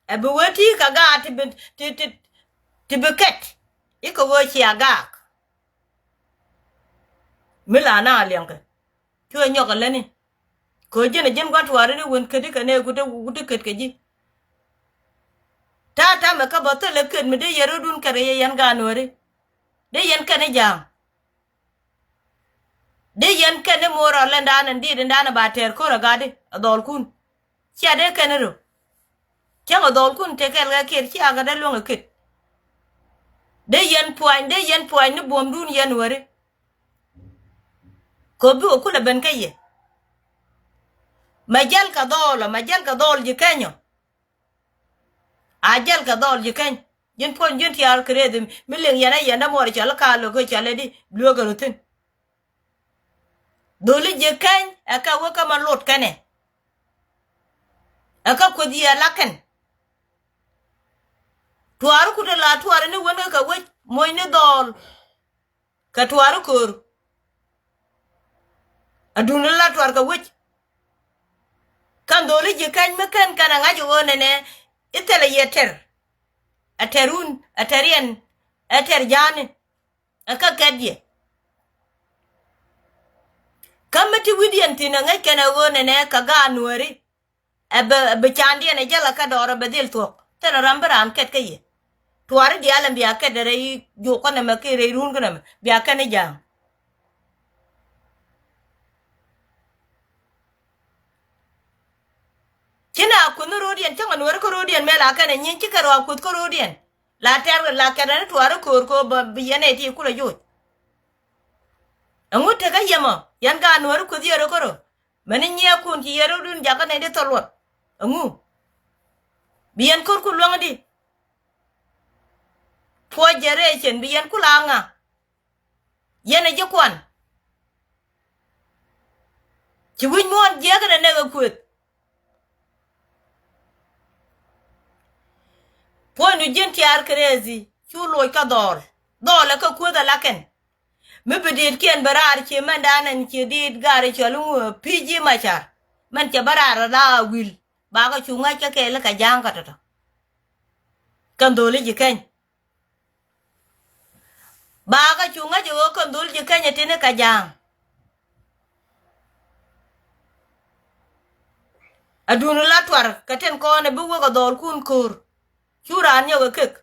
Ɛ bi wee ti kɛ gaak ti bi ti ti ti bi kɛt. Ikɛ ɣöö cia gaak. Mi la na a liɛŋkɛ. Cuɛ nyɔk ɛ lätni. Kɛ ji̱n ɛ ji̱n gua̱n tuaari ni wen käti kɛ nɛ ku te ku te ket kɛ ji̱. Ta̱a̱ ta̱mɛ kä bä thilɛ ket mi dee yɛn rɔ̱dun kɛt kɛ yɛ yɛn gaat nuääri. Dee yɛn kɛn i̱ ja̱a̱ŋ. Dee yɛn kɛn i̱ mo̱o̱r ɔ lɛndan ɛn diit ɛndan ɛ ba tɛɛr ko̱r ɛ gatdi ɛ dhɔlkun. Cia dee kɛn i̱ rɔ. Cäŋ ɛ dhɔlkun tëë kɛl kɛ kiɛt cia kɛ dee luäŋ ɛ ket. Dee yɛn puany dee yɛn puany ni buɔ̱mdun yɛn weri. Kɛ bi kɛ kulɛ ben kä yɛ. Mɛ jäl kɛ dhɔɔl ɔ mɛ jäl kɛ dhɔɔl ji̱ kɛnyɔ. A jäl kɛ dhɔɔl ji̱ kɛny ji̱n puɔ̱ny ji̱n tiaar kɛ rɛth mi liŋ yɛn a yɛn dämuɔɔr cɔl i̱ kaal lo̱k kɛ cɔl ɛ di lueek kɛ rɔ thi̱n. Dholi ji̱ keny ɛ kɛ wä kä ma lot kɛnɛ. Ɛ kä kueth yɛ la kɛn. Tuaari kut ɛ la tuaari ni wen kɛ kɛ wec moc ni dhɔɔl. Kɛ tuaari ko̱o̱r. Adun la tuar kɛ wec. Kɛn dholi ji̱ keny mi kɛn kɛn ɛ ŋa̱c ɛ ɣöö nɛnɛ. I̱ thilɛ yɛ tɛr. Ɛ tɛr wun, ɛ tɛr yɛn, ɛ tɛr ja̱a̱ni. Ɛ kä kɛt yɛ. Kä mi ti wi̱diɛn thi̱n ɛ ŋäc kɛn ɛ ɣöö nɛnɛ kɛ gaat nuääri. Ɛ bɛ, ɛ bɛ candiɛn ɛ jälä kä dɔɔr ɛ bɛ dhil thuɔ̱k. Thilɛ ram bi raan kɛt kä yɛ. Tuaari diaal ɛn bia kɛt ɛ rɛy juɔk kä nɛmɛ kiɛ rɛy run kä nɛmɛ. Bia kɛn i̱ ja̱a̱ŋ. Ci na kueth ni ro̱o̱diɛn, cäŋ ɛ nuääri kä ro̱o̱diɛn mëë la kɛn ɛ nyin ci kɛ rɔa kueth kä ro̱o̱diɛn. La tɛr la kɛt ɛ ni tuaari ko̱o̱r ko̱o̱r bɛ bi yɛn ɛ ti kulɛ joc. Ɛŋu tekä yɛmɔ, yɛn gaat nuääri kueth yɛ rɔ kärɔ. Mɛni nyiɛɛkun ci yɛ rɔ dun jakä nɛy di thɔl luɔt. Ɛŋu? Bi yɛn ko̱rku luäŋ di. Puɔ̱c jɛ rɛy cɛn bi yɛn kula ŋa. Yɛn ɛ ji̱ kuan. Ci wi̱c muɔ̱ɔ̱n jiɛɛk in ɛ nɛk ɛ kueth. Puɔ̱nydu ji̱n tiaar kɛ rɛɛthi cu loc kä dhɔɔl. Dhɔɔl ɛ kä kueth ɛ la kɛn. Mi bi dietkiɛn bɛ raar cie mɛndan ɛn cie diet gaari cɔl iŋu pi̱i̱ ji̱ macar. Mɛn cɛ bä raar ɛ la a wi̱l. Bakɛ cu ŋa̱c kä kɛɛl i̱ kɛ ja̱a̱ŋ kä tɔ̱tɔ̱. Kɛn dho̱li ji̱ keny. Bakɛ cu ŋäc ɛ ɣöö kɛn dhol ji̱ keny ɛ tini kɛ ja̱a̱ŋ. Adun la tuar kɛ tin kɔn ɛ bi wek ɛ dhɔɔlkun ko̱o̱r. Cu raan nyɔk ɛ kek.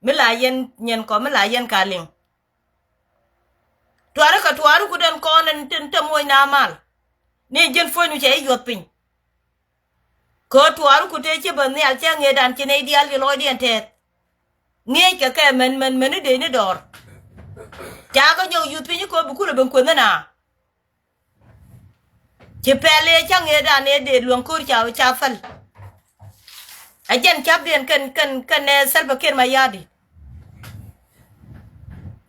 Mi la yɛn nyɛn kɔ mi la yɛn ka liŋ. Tuari kɛ tuari ku den kɔn ɛn tin te moc na mal. Ni ji̱n puɔ̱nydu cɛ i̱ yuɔth piny. Kɛ tuaari ku tëë ci bä nhial cä ŋëëdan ci nɛy diaal ci lɔcdiɛn tɛɛth. Ŋi̱eeckɛ kɛ mɛn mɛn mɛn i̱ dee ni dɔɔr. Ca kɛ nyɔk yuth piny i̱ kɛ ɣöö bi kulɛ ben kueth ni na. Ci pɛl ëë cä ŋëëdan ëë dee luäŋ ko̱r ca ca päl. Ɛ jɛn capdiɛn kɛn kɛn kɛn ɛ Salva Kiir Mayardit.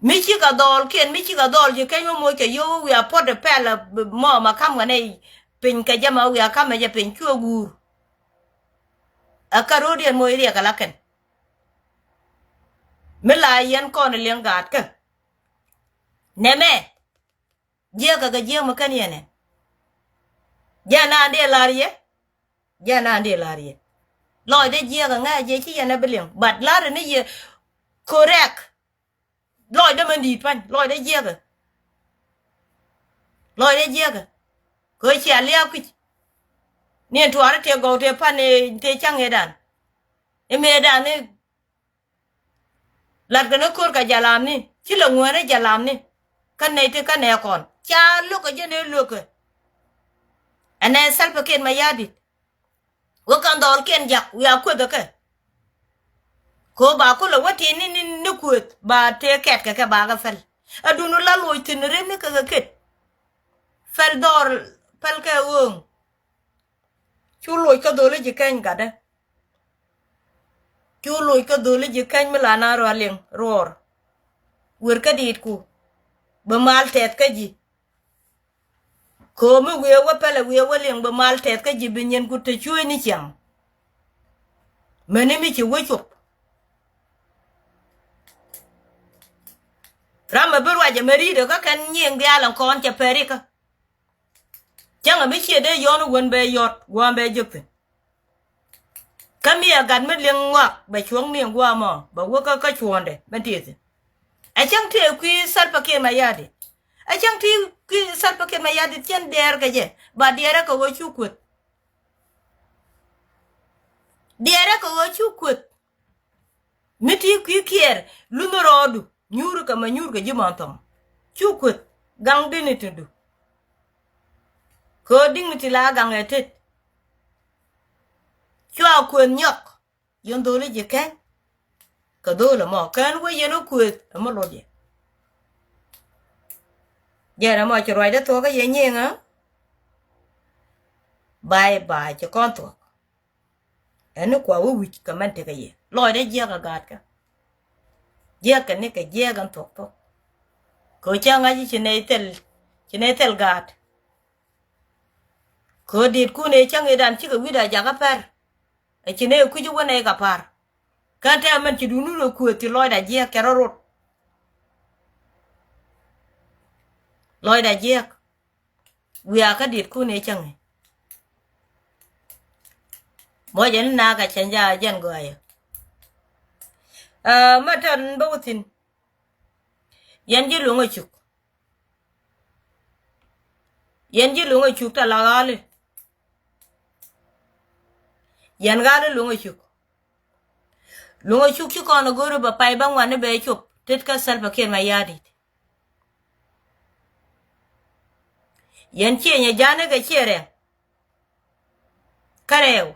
Mi cikɛ dhɔɔlkiɛn mi cikɛ dhɔɔl ci keny wä moc kɛ yio̱w wiaa puɔ̱t ɛ pɛl ɛ mɔ ma ka̱m kɛ nɛy. Piny kɛ jɛ ma wiaa ka̱mɛ jɛ piny cuɛ guur. Ɛ kä ro̱o̱diɛn moc riɛk ɛ la kɛn. Mi la yɛn kɔn ɛ liɛŋ gaatkä. Nɛmɛ. Jiɛɛk kɛ kɛ jiɛɛk mi kɛn yɛn ɛ. Jɛ naan dee la̱r yɛ. Jɛ naan dee la̱r yɛ. Lɔcdɛ jiɛɛk ɛ ŋa̱c jɛ ci yɛn ɛ bi liɛŋ. But la̱r ni yɛ correct. Lɔcdɛ mɛn di̱i̱t pa̱ny. Lɔcdɛ jiɛɛk ɛ. Lɔcdɛ jiɛɛk ɛ. Kɛ cia lia̱a̱ kui̱c. Ni ɛn tuaari tëë gɔw tëë pa̱n tëë cäŋ ëëdan. Ɛ mëëdan ni. Latkɛ ni ko̱r kɛ jalamni ci lɛ ŋuäänä jalamni. Kä nɛy ti kä nɛɛkɔn ca lo̱kä jɛn ëë lo̱kä. Ɛnɛ Salva Kiir Mayardit. Wä kɛn dhɔɔlkiɛn jak wiaa kuethä kɛ. Kɛ ɣöö ba kulɛ wä ti̱i̱n ni ni kueth ba tëë kɛt kɛ kɛ ba kɛ päl. Adun la loc thi̱n ri ni kɛ kɛ ket. Päl dhɔɔl päl kɛ ɣööŋ. Cu loc kä dholi ji̱ keny gatdä. Cu loc kä dholi ji̱ keny mi la na rɔ liŋ ruɔɔr. Wer kä diitku. Bi mal tɛth kä ji̱. Ko̱o̱mi wiee wä pɛlɛ wiee wä liŋ bi mal tɛth kä ji̱ bi nyin ku te cuec ni ciaŋ. Mäni mi ci wä cop. Ram mi bi ruacɛ mɛ ri̱i̱dɛ kä kɛn nyiŋ diaal ɛn kɔn cɛ pɛrikä. Cäŋɛ mi ciɛ dee yɔn wän bɛ yɔt gua̱a̱m bɛ jek thi̱n. Kä mi ɛ gat mi liŋ ŋɔak bɛ cuɔ̱ŋ ni ŋuaamɔ bɛ wä kä kä cuɔ̱ɔ̱ndɛ bɛ tieth thi̱n. Ɛ cäŋ tëë kui̱ Salva Kiir Mayardit. Ɛ cäŋ tëë kui̱ Salva Kiir Mayardit cɛn diɛɛr kɛ jɛ ba diɛɛrɛ kɛ ɣöö cu kueth. Diɛɛrɛ kɛ ɣöö cu kueth. Mi ti kui̱ kiɛɛr lunh rɔɔdu nyuuri kɛ mɛ nyuur kɛ ji̱ mɔn thɔŋ. Cu kueth gaŋ dignity du. Kɛ ɣöö dignity la gaŋ ɛ tet. Cua kueth nyɔk. Yɛn dholi ji̱ kɛn. Kɛ dholi mɔ kɛn wee yɛn wä kueth ɛmɔ lot yɛ. Jɛn ɛmɔ ci ruacdä thuɔ̱k kä yɛ nyiŋä. Bye bye ci kɔn thuɔ̱k. Ɛn ni kua wä wi̱c kɛ mɛn tekɛ yɛ lɔcdɛ jiɛk ɛ gaatkä. Jiɛk kɛ ni kɛ jiɛk ɛn thuɔ̱k thuɔ̱k. Kɛ cä ŋa̱c ci nɛy thil ci nɛy thil gaat. Kɛ ɣöö dietkun ëë cäŋ ëëdan cikɛ wi̱cdɛ jakä pɛr. Ɛ ci nɛy kui̱c wä nɛy kɛ pa̱r. Kɛn tɛmɛ mɛn ci duŋdun ɛ kuëth ti Lɔcda Jiääk kɛ rɔ̱ rot. Lɔcda Jiääk. Wiaa kä dietkun ëë cäŋ ëë. Muɔcɛ ni nakä cɛn ja jɛn gɔaa yɛ. Ɛ, mɛ tɔt in bä wä thi̱n. Yɛn ji̱ Luŋ Acuk. Yɛn ji̱ Luŋ Acuk tɛ la ɣa̱li. Yɛn ɣa̱li Luŋ Acuk. Luŋ Acuk ci kɔn a go̱ri bɛ pay bä ŋuan ni bɛ cop tet kä Salva Kiir Mayardit. Yɛn ciɛ nyɛ ja̱a̱ni kɛ ciɛ rɛŋ. Kä rɛw.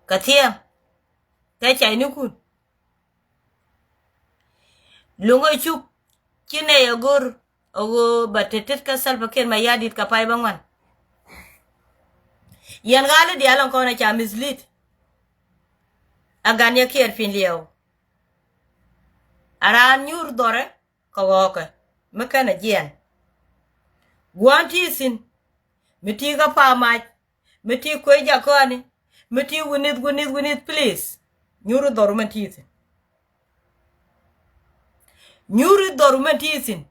Kɛ thiɛŋ. Kɛ caynikun. Luŋ Acuk ci nɛy a go̱r a ɣöö bɛ tet tet kä Salva Kiir Mayardit kɛ pay bä ŋuan. Yɛn ɣa̱li diaal ɛn kɔn a ca mislead. A gan yɛ Kiir piny liɛw. A raan nyuur dhɔrɛ kɛ ɣɔɔkɛ mi kɛn a jiɛn. Gua̱a̱n ti thi̱n mi ti kä pa̱a̱ mac mi ti kuec jakɔni mi ti winith winith winith please. Nyuuri dhɔru mɛn ti thi̱n. Nyuuri dhɔru mɛn ti thi̱n.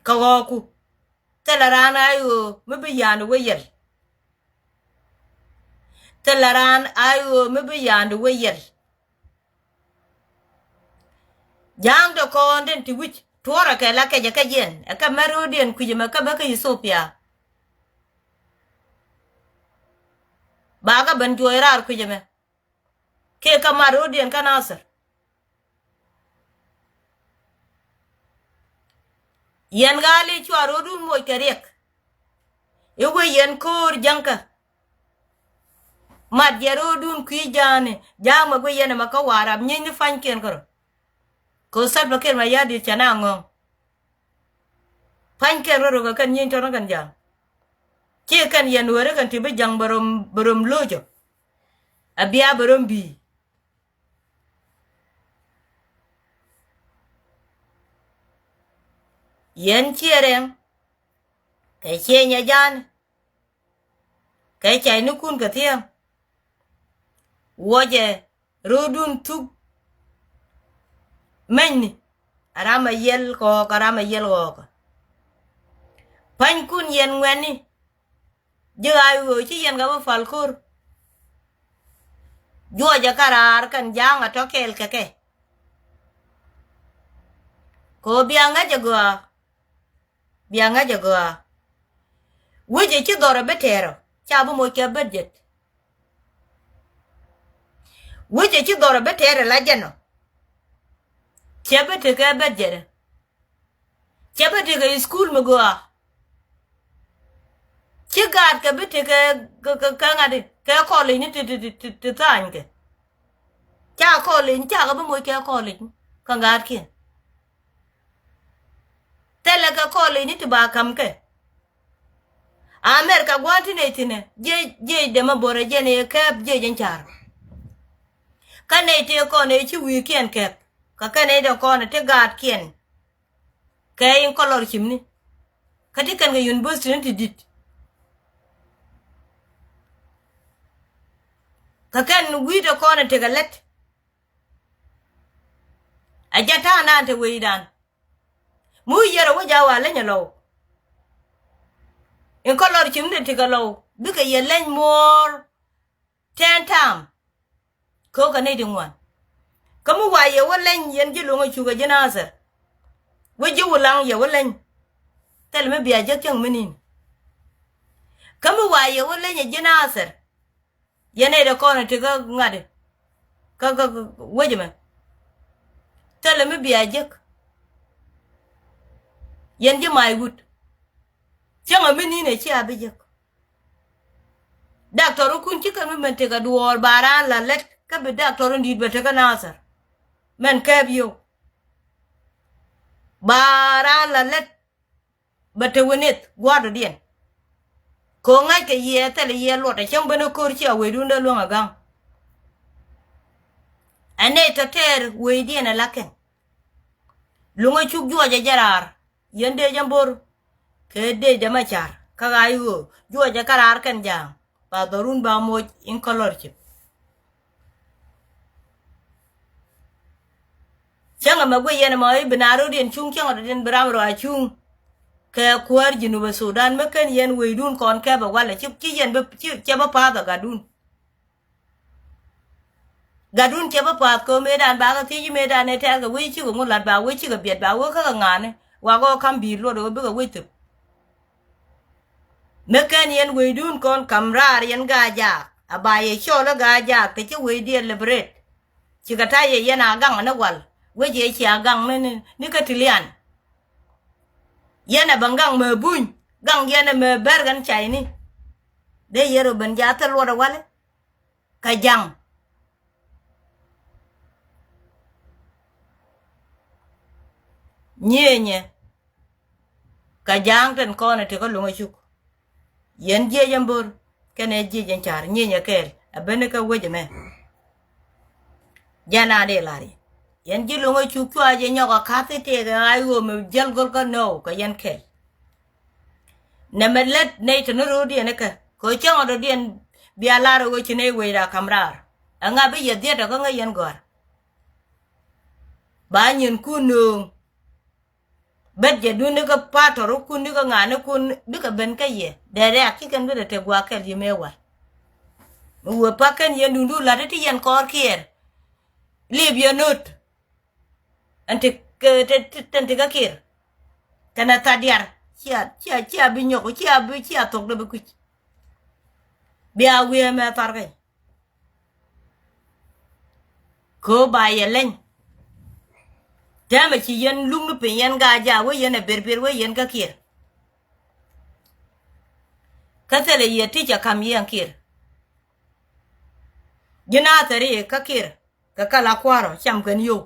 Kɛ ɣɔɔku. Thilɛ raan a i̱ ɣöö mi bi ya̱a̱n wee yɛl. Thilɛ raan a i̱ ɣöö mi bi ya̱a̱n wee yɛl. Ja̱a̱ŋ tɛ kɔn den ti wi̱c tuɔrɛ kɛ la kɛcɛ kä jiɛn ɛ kɛ mɛ ro̱o̱diɛn kui̱c ɛmɛ kä bä kä Ethiopia. Ba kä ben juɔc raar kui̱c ɛmɛ. Kɛ kä mat ro̱o̱diɛn kä Nasir. Yɛn ɣa̱li cua ro̱o̱dun moc kɛ riɛk. I̱ wee yɛn ko̱o̱r jäŋkä. Mat jɛ ro̱o̱dun kui̱ ja̱a̱ni ja̱a̱ŋ mɛ guic yɛn ɛmɛ kä Warap nyieeny ni pa̱nykiɛn kärɔ̱. Kɛ ɣöö Salva Kiir Mayardit cɛ na ŋɔ̱ŋ. Pa̱nykiɛn rɔ rɔ kɛ kɛn nyieeny tɔ̱nä kɛn ja̱a̱ŋ. Ci kɛn yɛn weri kɛn ti bi ja̱ŋ bɛ rom bɛ rom lo̱cɔ. A bia bɛ rom bi̱i̱. Yɛn ciɛ rɛŋ kɛ ciɛ nyɛ ja̱a̱ni. Kɛ caynikun kɛ thia̱a̱ŋ. Wuɔcɛ ro̱o̱dun thuk. Mɛnyni a ram a yiɛl kɔɔk a ram a yiɛl kɔɔk. Pa̱nykun yɛn ŋuɛ̈tni. Ji̱ ɣaac ɣöö ci yɛn kɛ bä pal ko̱r. Juɔcɛ kä raar kɛn ja̱a̱ŋ a tɔ̱ kɛɛl kɛ kɛ. Kɛ ɣöö bia ŋäc ɛ gɔaa. Bia ŋäc ɛ gɔaa. Wecɛ ci dhɔrɛ bi tɛɛrɛ ca bi moc kɛ budget. Wecɛ ci dhɔrɛ bi tɛɛrɛ la jɛn ɔ. Cɛ bi tekɛ budget. Cɛ bi tekɛ school mi gɔaa. Ci gaat kɛ bi tekɛ kɛ kɛ ŋa̱t kɛ college ni ti ti ti ti tha̱a̱ny kɛ. Ca college ni ca kɛ bi moc kɛ college ni kä gaatkiɛn. Thilɛ kɛ college ni ti ba ka̱m kɛ. America gua̱a̱n ti nɛy thi̱nɛ jiɛc jiɛc dɛmɛ bo̱rɛ jɛn ëë kɛɛp jiɛc ɛn ca̱r. Kä nɛy tëë kɔn ëë ci wi̱i̱kiɛn kɛp kä kɛn ëë dee kɔn ëë ti gaatkiɛn. Kɛ in kɔlɔr cimni kä ti kɛn kɛ university ni ti di̱t. Kä kɛn wi̱i̱dɛ kɔn ëë tekɛ lät. A jɛ ta̱a̱ naan te wecdan. Mi wi̱i̱ yɛr a wec a wa leny a lɔw. In kɔlɔr cimni tekɛ lɔw bikɛ yɛ leny muɔɔr. Ten time. Kɛ ɣöö kɛ nɛy ti ŋuan. Kä mi wa yɛ wä leny yɛn ji̱ luŋ a cukɛ ji̱ Nathir. Wä ji̱ wulaŋ yɛ wä leny. Thil mi bia jek cäŋ mi ni̱n. Kä mi wa yɛ wä leny a ji̱ Nathir. Yɛn nɛy ti kɔn ti kä ŋa̱t. Kä kä wec mɛ. Thil mi bia jek. Yɛn ji̱ may wut. Cäŋ mi ni̱n ɛ cia bi jek. Daktɔr wä kun ci kɛn mi mɛn tekɛ duɔɔr ba raan la lät kä bi daktɔr in di̱i̱t bɛ tekɛ Nathir. Mɛn kɛɛp yio̱w. Ba raan la lät bɛ te wä nith gua̱a̱r dɔ̱diɛn. Ko̱ ŋa̱ckɛ yiɛɛ thilɛ yiɛɛ luɔt a cäŋ ben ɛ ko̱r cia wecdun dee luäŋ a ga̱ŋ. Ɛ nɛy tɔ̱ tɛɛr wecdiɛn ɛ la kɛn. Luŋ a cuk juɔc ɛ jɛ raar. Yɛn dee jɛ bo̱r kɛ dee jɛ ma ca̱r Kä ɣaac ɣöö juɔcɛ kä raar kɛn ja̱a̱ŋ ba dhɔrun ba moc in kɔlɔr cip. Cäŋ ɛmɛ guic yɛn ɛmɔ i̱ bi naath rɔ̱diɛn cuŋ cäŋ rɔ̱diɛn bi ram rɔ a cuŋ. Kɛ kuäär Jinub Sudan mi ken yɛn wecdun kɔn kɛpɛ walɛ ci, ci yɛn bi, ci, cɛ bi pa̱a̱th ɛ gatdun. Gatdun cɛ bi pa̱a̱th kɛ ɣöö mëëdan bakɛ thiec i̱ mëëdan ɛ tɛ̈rkɛ wec cikɛ ŋu la̱t ba wec cikɛ biɛt ba wek kä kɛ ŋa̱a̱ni. Wakɛ ɣöö ka̱m bi̱i̱ luɔt ɣöö bikɛ wec thöp. Mi ken yɛn wecdun kɔn ka̱m raar yɛn Gaa Jaak a ba yɛ cɔl i̱ Gaa Jaak te ci wecdiɛn liberate. Cikɛ ta̱yɛ yɛn a gaŋ ni wal wec yɛ cia gaŋ ni, ni, ni kä ti lian. Yɛn a ben gaŋ mɛ buny gaŋ yɛn a mɛ bär kɛn cayni. Dee yɛn rɔ ben jath thil luɔt a wali kɛ jaŋ. Nyieenyɛ kɛ ja̱a̱ŋ tin kɔn ɛ ti kä luŋä cuk. Yɛn jiɛc ɛn bo̱r kɛnɛ jiɛc ɛn ca̱r nyieenyɛ kɛɛl a ben kä wec ɛmɛ. Jɛn a dee la̱r yɛ yɛn ji̱ luŋä cuk cua jɛ nyɔk a ka̱th i̱ tëëkɛ ɣaac ɣöö mi jäl go̱l kä nöö kɛ yɛn kɛɛl. Nɛmɛ lät nɛy te ni ro̱o̱diɛn ikɛ kɛ ɣöö cäŋ ɔ dɔ̱diɛn bia lar ɣöö ci nɛy wecda ka̱m raar. Ɛŋa bi yɛ dhiet ɔ kä ŋäc yɛn gɔ̱a̱r. Ba nyienkun nööŋ. Bet jɛ dun ni kä pa̱a̱t tɔrikun ni kä ŋa̱a̱nikun bikɛ ben kä yɛ dee rɛ̈ɛ̈k ci kɛn bi dee te gua̱a̱k kɛl yim ëë wal. Mi wee pa̱k kɛn yɛn duŋdu la̱t ti yɛn kɔɔr kiɛɛr. Lip yɛn nöt. Ɛn ti kɛ, ti, ti, tɛn ti kä kir. Kɛnɛ tha̱t diaar cia, cia, cia bi nyɔk cia bi cia thok dee bi kui̱c. Bia wiee mɛ thar kɛ. Kɛ ɣöö ba yɛ leny. Täämɛ ci yɛn luk ni piny yɛn Gaa Jaak wee yɛn ɛ birbir wee yɛn kä kir. Kä thilɛ yɛ ti cɛ ka̱m yɛn kir. Ji̱ Nathɛri kä kir. Kɛ kɛ la kua̱rɔ cam kɛn yio̱w.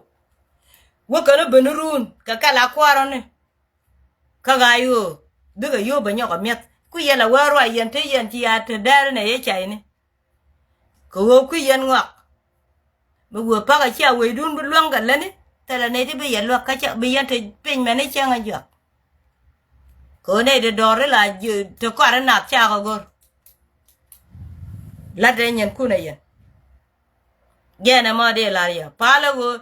Wä kɛn ben run kɛ kɛ la kua̱rɔ ni. Kä ɣaac ɣöö bikɛ yio̱w bɛ nyɔk ɛ mi̱eth kui̱ yɛn la wee ruac yɛn te yɛn ci ya te dɛɛr nɛ yɛ cayni. Kɛ ɣöö kui̱ yɛn ŋɔak. Mi wee pa̱k a cia wecdun bi luäŋ kɛ lätni thilɛ nɛy ti bi yɛ luäk kä cɛ bi yɛn te piny mɛn i̱ cäŋ a juak. Kɛ ɣöö nɛy ti dɔɔr ila ji̱ te kɔaar inath cakɛ go̱r. La̱t ɛ nyɛn kun ɛ yɛn. Jɛn ɛmɔ dee la̱r yɛ palä ɣöö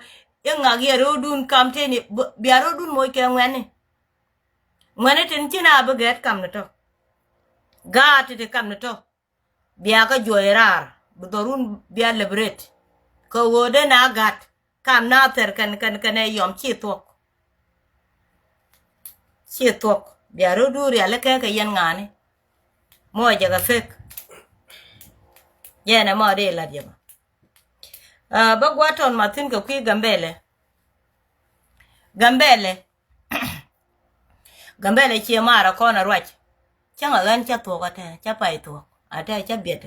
i̱ ŋak yɛ ro̱o̱dun kam tëëni bia ro̱o̱dun moc kɛ ŋuɛ̈tni. Ŋuɛ̈tni tin ci na bi gɛ̈t kam ni tɔ̱. Gaat ti ti kam ni tɔ̱. Bia kä juɔc raar bi dhɔrun bia liberate. Kɛ ɣöö dee na gat kam na thɛr kɛn kɛn kɛn ɛ yɔm ci thuɔ̱k. Ci thuɔ̱k bia ro̱du riali kɛ kɛ yɛn ŋa̱a̱ni. Mɔ jɛ kɛ fek. Jɛn ɛ mɔ dee lat jɛ mɔ. Bä gua̱ tɔn mathin kɛ kui̱ Gambɛlɛ. Gambɛlɛ. Gambɛlɛ ciɛ maarä kɔn a ruac. Cäŋ a ɣän cä thuɔ̱k a tɛ cä pay thuɔ̱k a tɛ cä biɛt.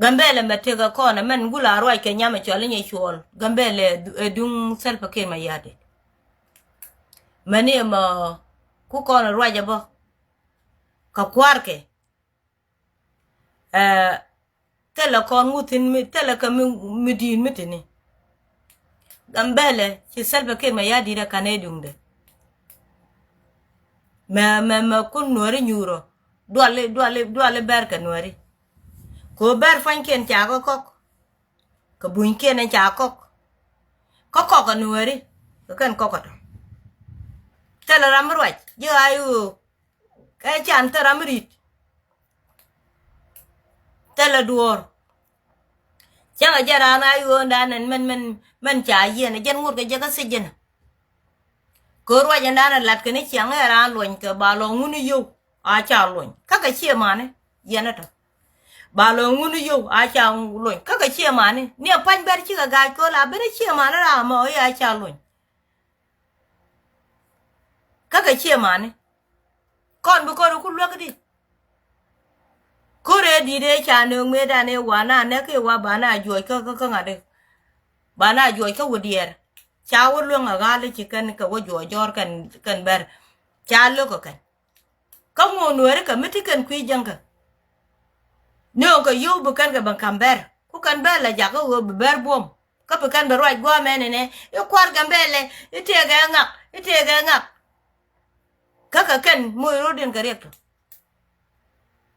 Gambɛlɛ mɛ tëk a kɔn a mɛn gula a ruac kɛ nyam a cɔl inyɛ cuɔl Gambɛlɛ ɛ duŋ Salva Kiir Mayardit. Mɛni ɛmɔ ku kɔn a ruac a bä kɛ kua̱rkɛ. Ɛ thilɛ kɔn ŋuthin mi thilɛ kɛ mi di̱i̱t mi tini. Gambɛlɛ ci Salva Kiir Mayardit ɛ ka̱n ɛ duŋdɛ. Mɛ mɛ mɛ kun nuɔ̱ri nyuurɔ duali duali duali bɛr kɛ nuɔ̱ri. Kɛ ɣöö bɛr pua̱nykiɛn ca kä kɔk. Kɛ bunykiɛn ca kɔk. Kä kɔk ɛ nuɔ̱ri kɛ kɛn kɔk ɛ tɔ. Thilɛ ram mi ruac ji̱ ɣaac ɣöö kɛ can thil ram mi ri̱t. Thilɛ duɔ̱ɔ̱r. Cäŋ a jɛn raan a ɣööndan ɛn mɛn mɛn mɛn ca yiɛn a jɛn ŋot kɛ jɛ kä thiec jɛn. Kɛ ruac ɛndan a lat kɛn i̱ ciaŋ ɛ raan luɔny kɛ ba lɔ ŋun i̱ yio̱w a ca luɔny kä kɛ ciɛ mani yɛn ɛ tɔ. Ba lɔ ŋun i̱ yio̱w a ca luɔny kä kɛ ciɛ mani ni ɛ pa̱ny bɛr cikɛ ga̱a̱c köl a ben i̱ ciɛ mani ram mɔ i̱ a ca luɔny. Kä kɛ ciɛ mani kɔn bi kɔn ku luäk di. Ko̱r ëë di̱t ëë ca nööŋ mëëdan ëë wa na nɛk ëë wa ba na juɔc kä kä ŋa̱t ëë ba na juɔc kä wä diɛɛr. Ca wä luäŋ a ɣa̱l i̱ ci kɛn kɛ wä juɔc jɔ̱ɔ̱r kɛn kɛn bɛr. Ca lo̱k kɛ kɛn kä ŋuɔ̱ɔ̱ŋ nueeri kɛ mi ti kɛn kui̱ jäŋkä. Nööŋ kɛ yio̱w bi kɛn kɛ ben ka̱m bɛr ku kɛn bɛr la jakä ɣöö bi bɛr buɔ̱m. Kä bi kɛn bɛ ruac gua̱a̱mɛn ɛnɛ i̱ kua̱r Gambɛlɛ i̱ tëëkɛ ŋak i̱ tëëkɛ ŋak. Kä kɛ kɛn moc ro̱diɛn kɛ riɛk tɔ.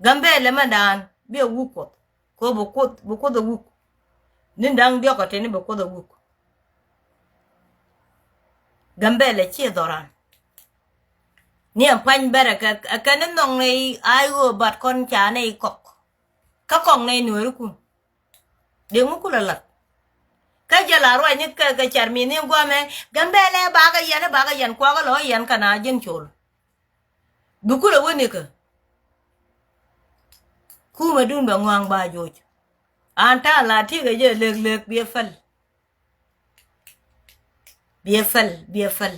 Gambɛlɛ mɛn daan bi a wuk Kuɔth. Ko bi Kuoth, bi Kuoth a wuk. Ni da̱ŋ diɔk a teni bi Kuoth a wuk. Gambɛlɛ ci dhɔran. Ni ɛn puany bɛrɛ kɛ, kɛ ni nhɔŋ ni a i̱ ɣöö bat kɔn ca ni i̱ kɔk. Kä kɔk ni i̱ nueeri kun. Dee ŋu kulɛ lath. Kä jɛ la ruac ni kɛ, kɛ cɛr mi ni guamɛ, Gambɛlɛ bakɛ yɛn, bakɛ yɛn kuakɛ lɔ yɛn kɛ na ji̱n col. Bi kulɛ wä nikä. Kumɛ dun bɛ ŋɔaŋ ba joc. An ta̱a̱ la tikɛ jɛ lek lek biɛ päl. Biɛ päl, biɛ päl.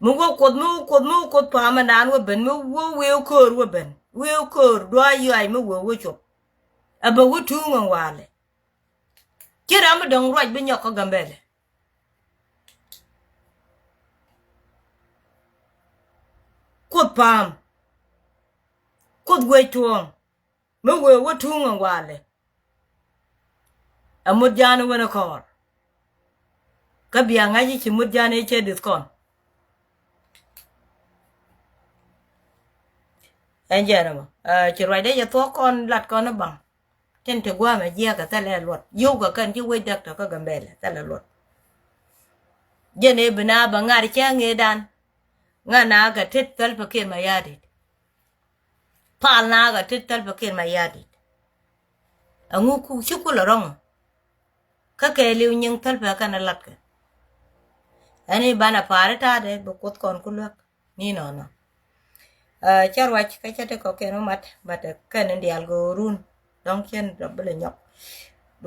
Mi wä Kuoth, mi wä Kuoth, mi wä Kuoth pa̱a̱mɛ naan wä ben, mi wä wee ko̱o̱r wä ben. Wee ko̱o̱r dua̱a̱ yuay mi wee wä cuɔp. Ɛ bɛ wä tuuŋ ɛn walɛ. Ci ram mi dɔ̱ŋ ruac bi nyɔk kä Gambɛlɛ. Kuoth pa̱a̱m. Kuoth wee tuɔ̱ɔ̱ŋ. Mi wee wä tuŋ ɛn walɛ. Ɛ mut ja̱a̱n wen ɛ kɔɔr. Kä bia ŋa̱c i̱ ci mut ja̱a̱n i̱ cɛ di̱th kɔn. Ɛn jɛn ɛmɔ, ɛ, ci ruacdɛ jɛ thuɔ̱k kɔn lat kɔn i̱ baŋ. Tin ti gua̱a̱mɛ jiɛkɛ thilɛ luɔt. Yio̱wkɛ kɛn ci wec däk tɔ̱ kä Gambɛlɛ thilɛ luɔt. Jɛn ëë bi na bɛ ŋa̱r cä ŋëëdan. Ŋa̱ na kɛ tet Salva Kiir Mayardit. Pal na kɛ tet Salva Kiir Mayardit. Ɛŋu ku ci kulɛ rɔ̱ŋ. Kä kɛɛliw nyiŋ Salva kɛn ɛ latkɛ. Ɛn i̱ banɛ pa̱a̱ri ta̱a̱dɛ bi Kuoth kɔn ku luäk. Ni nɔnɔ. Ɛ, cä ruac kä cä ti kɔkiɛn wä mat, but, ɛ, kɛn in diaal go̱o̱run. Dɔ̱ŋ cien rɔ bi lɛ nyɔk.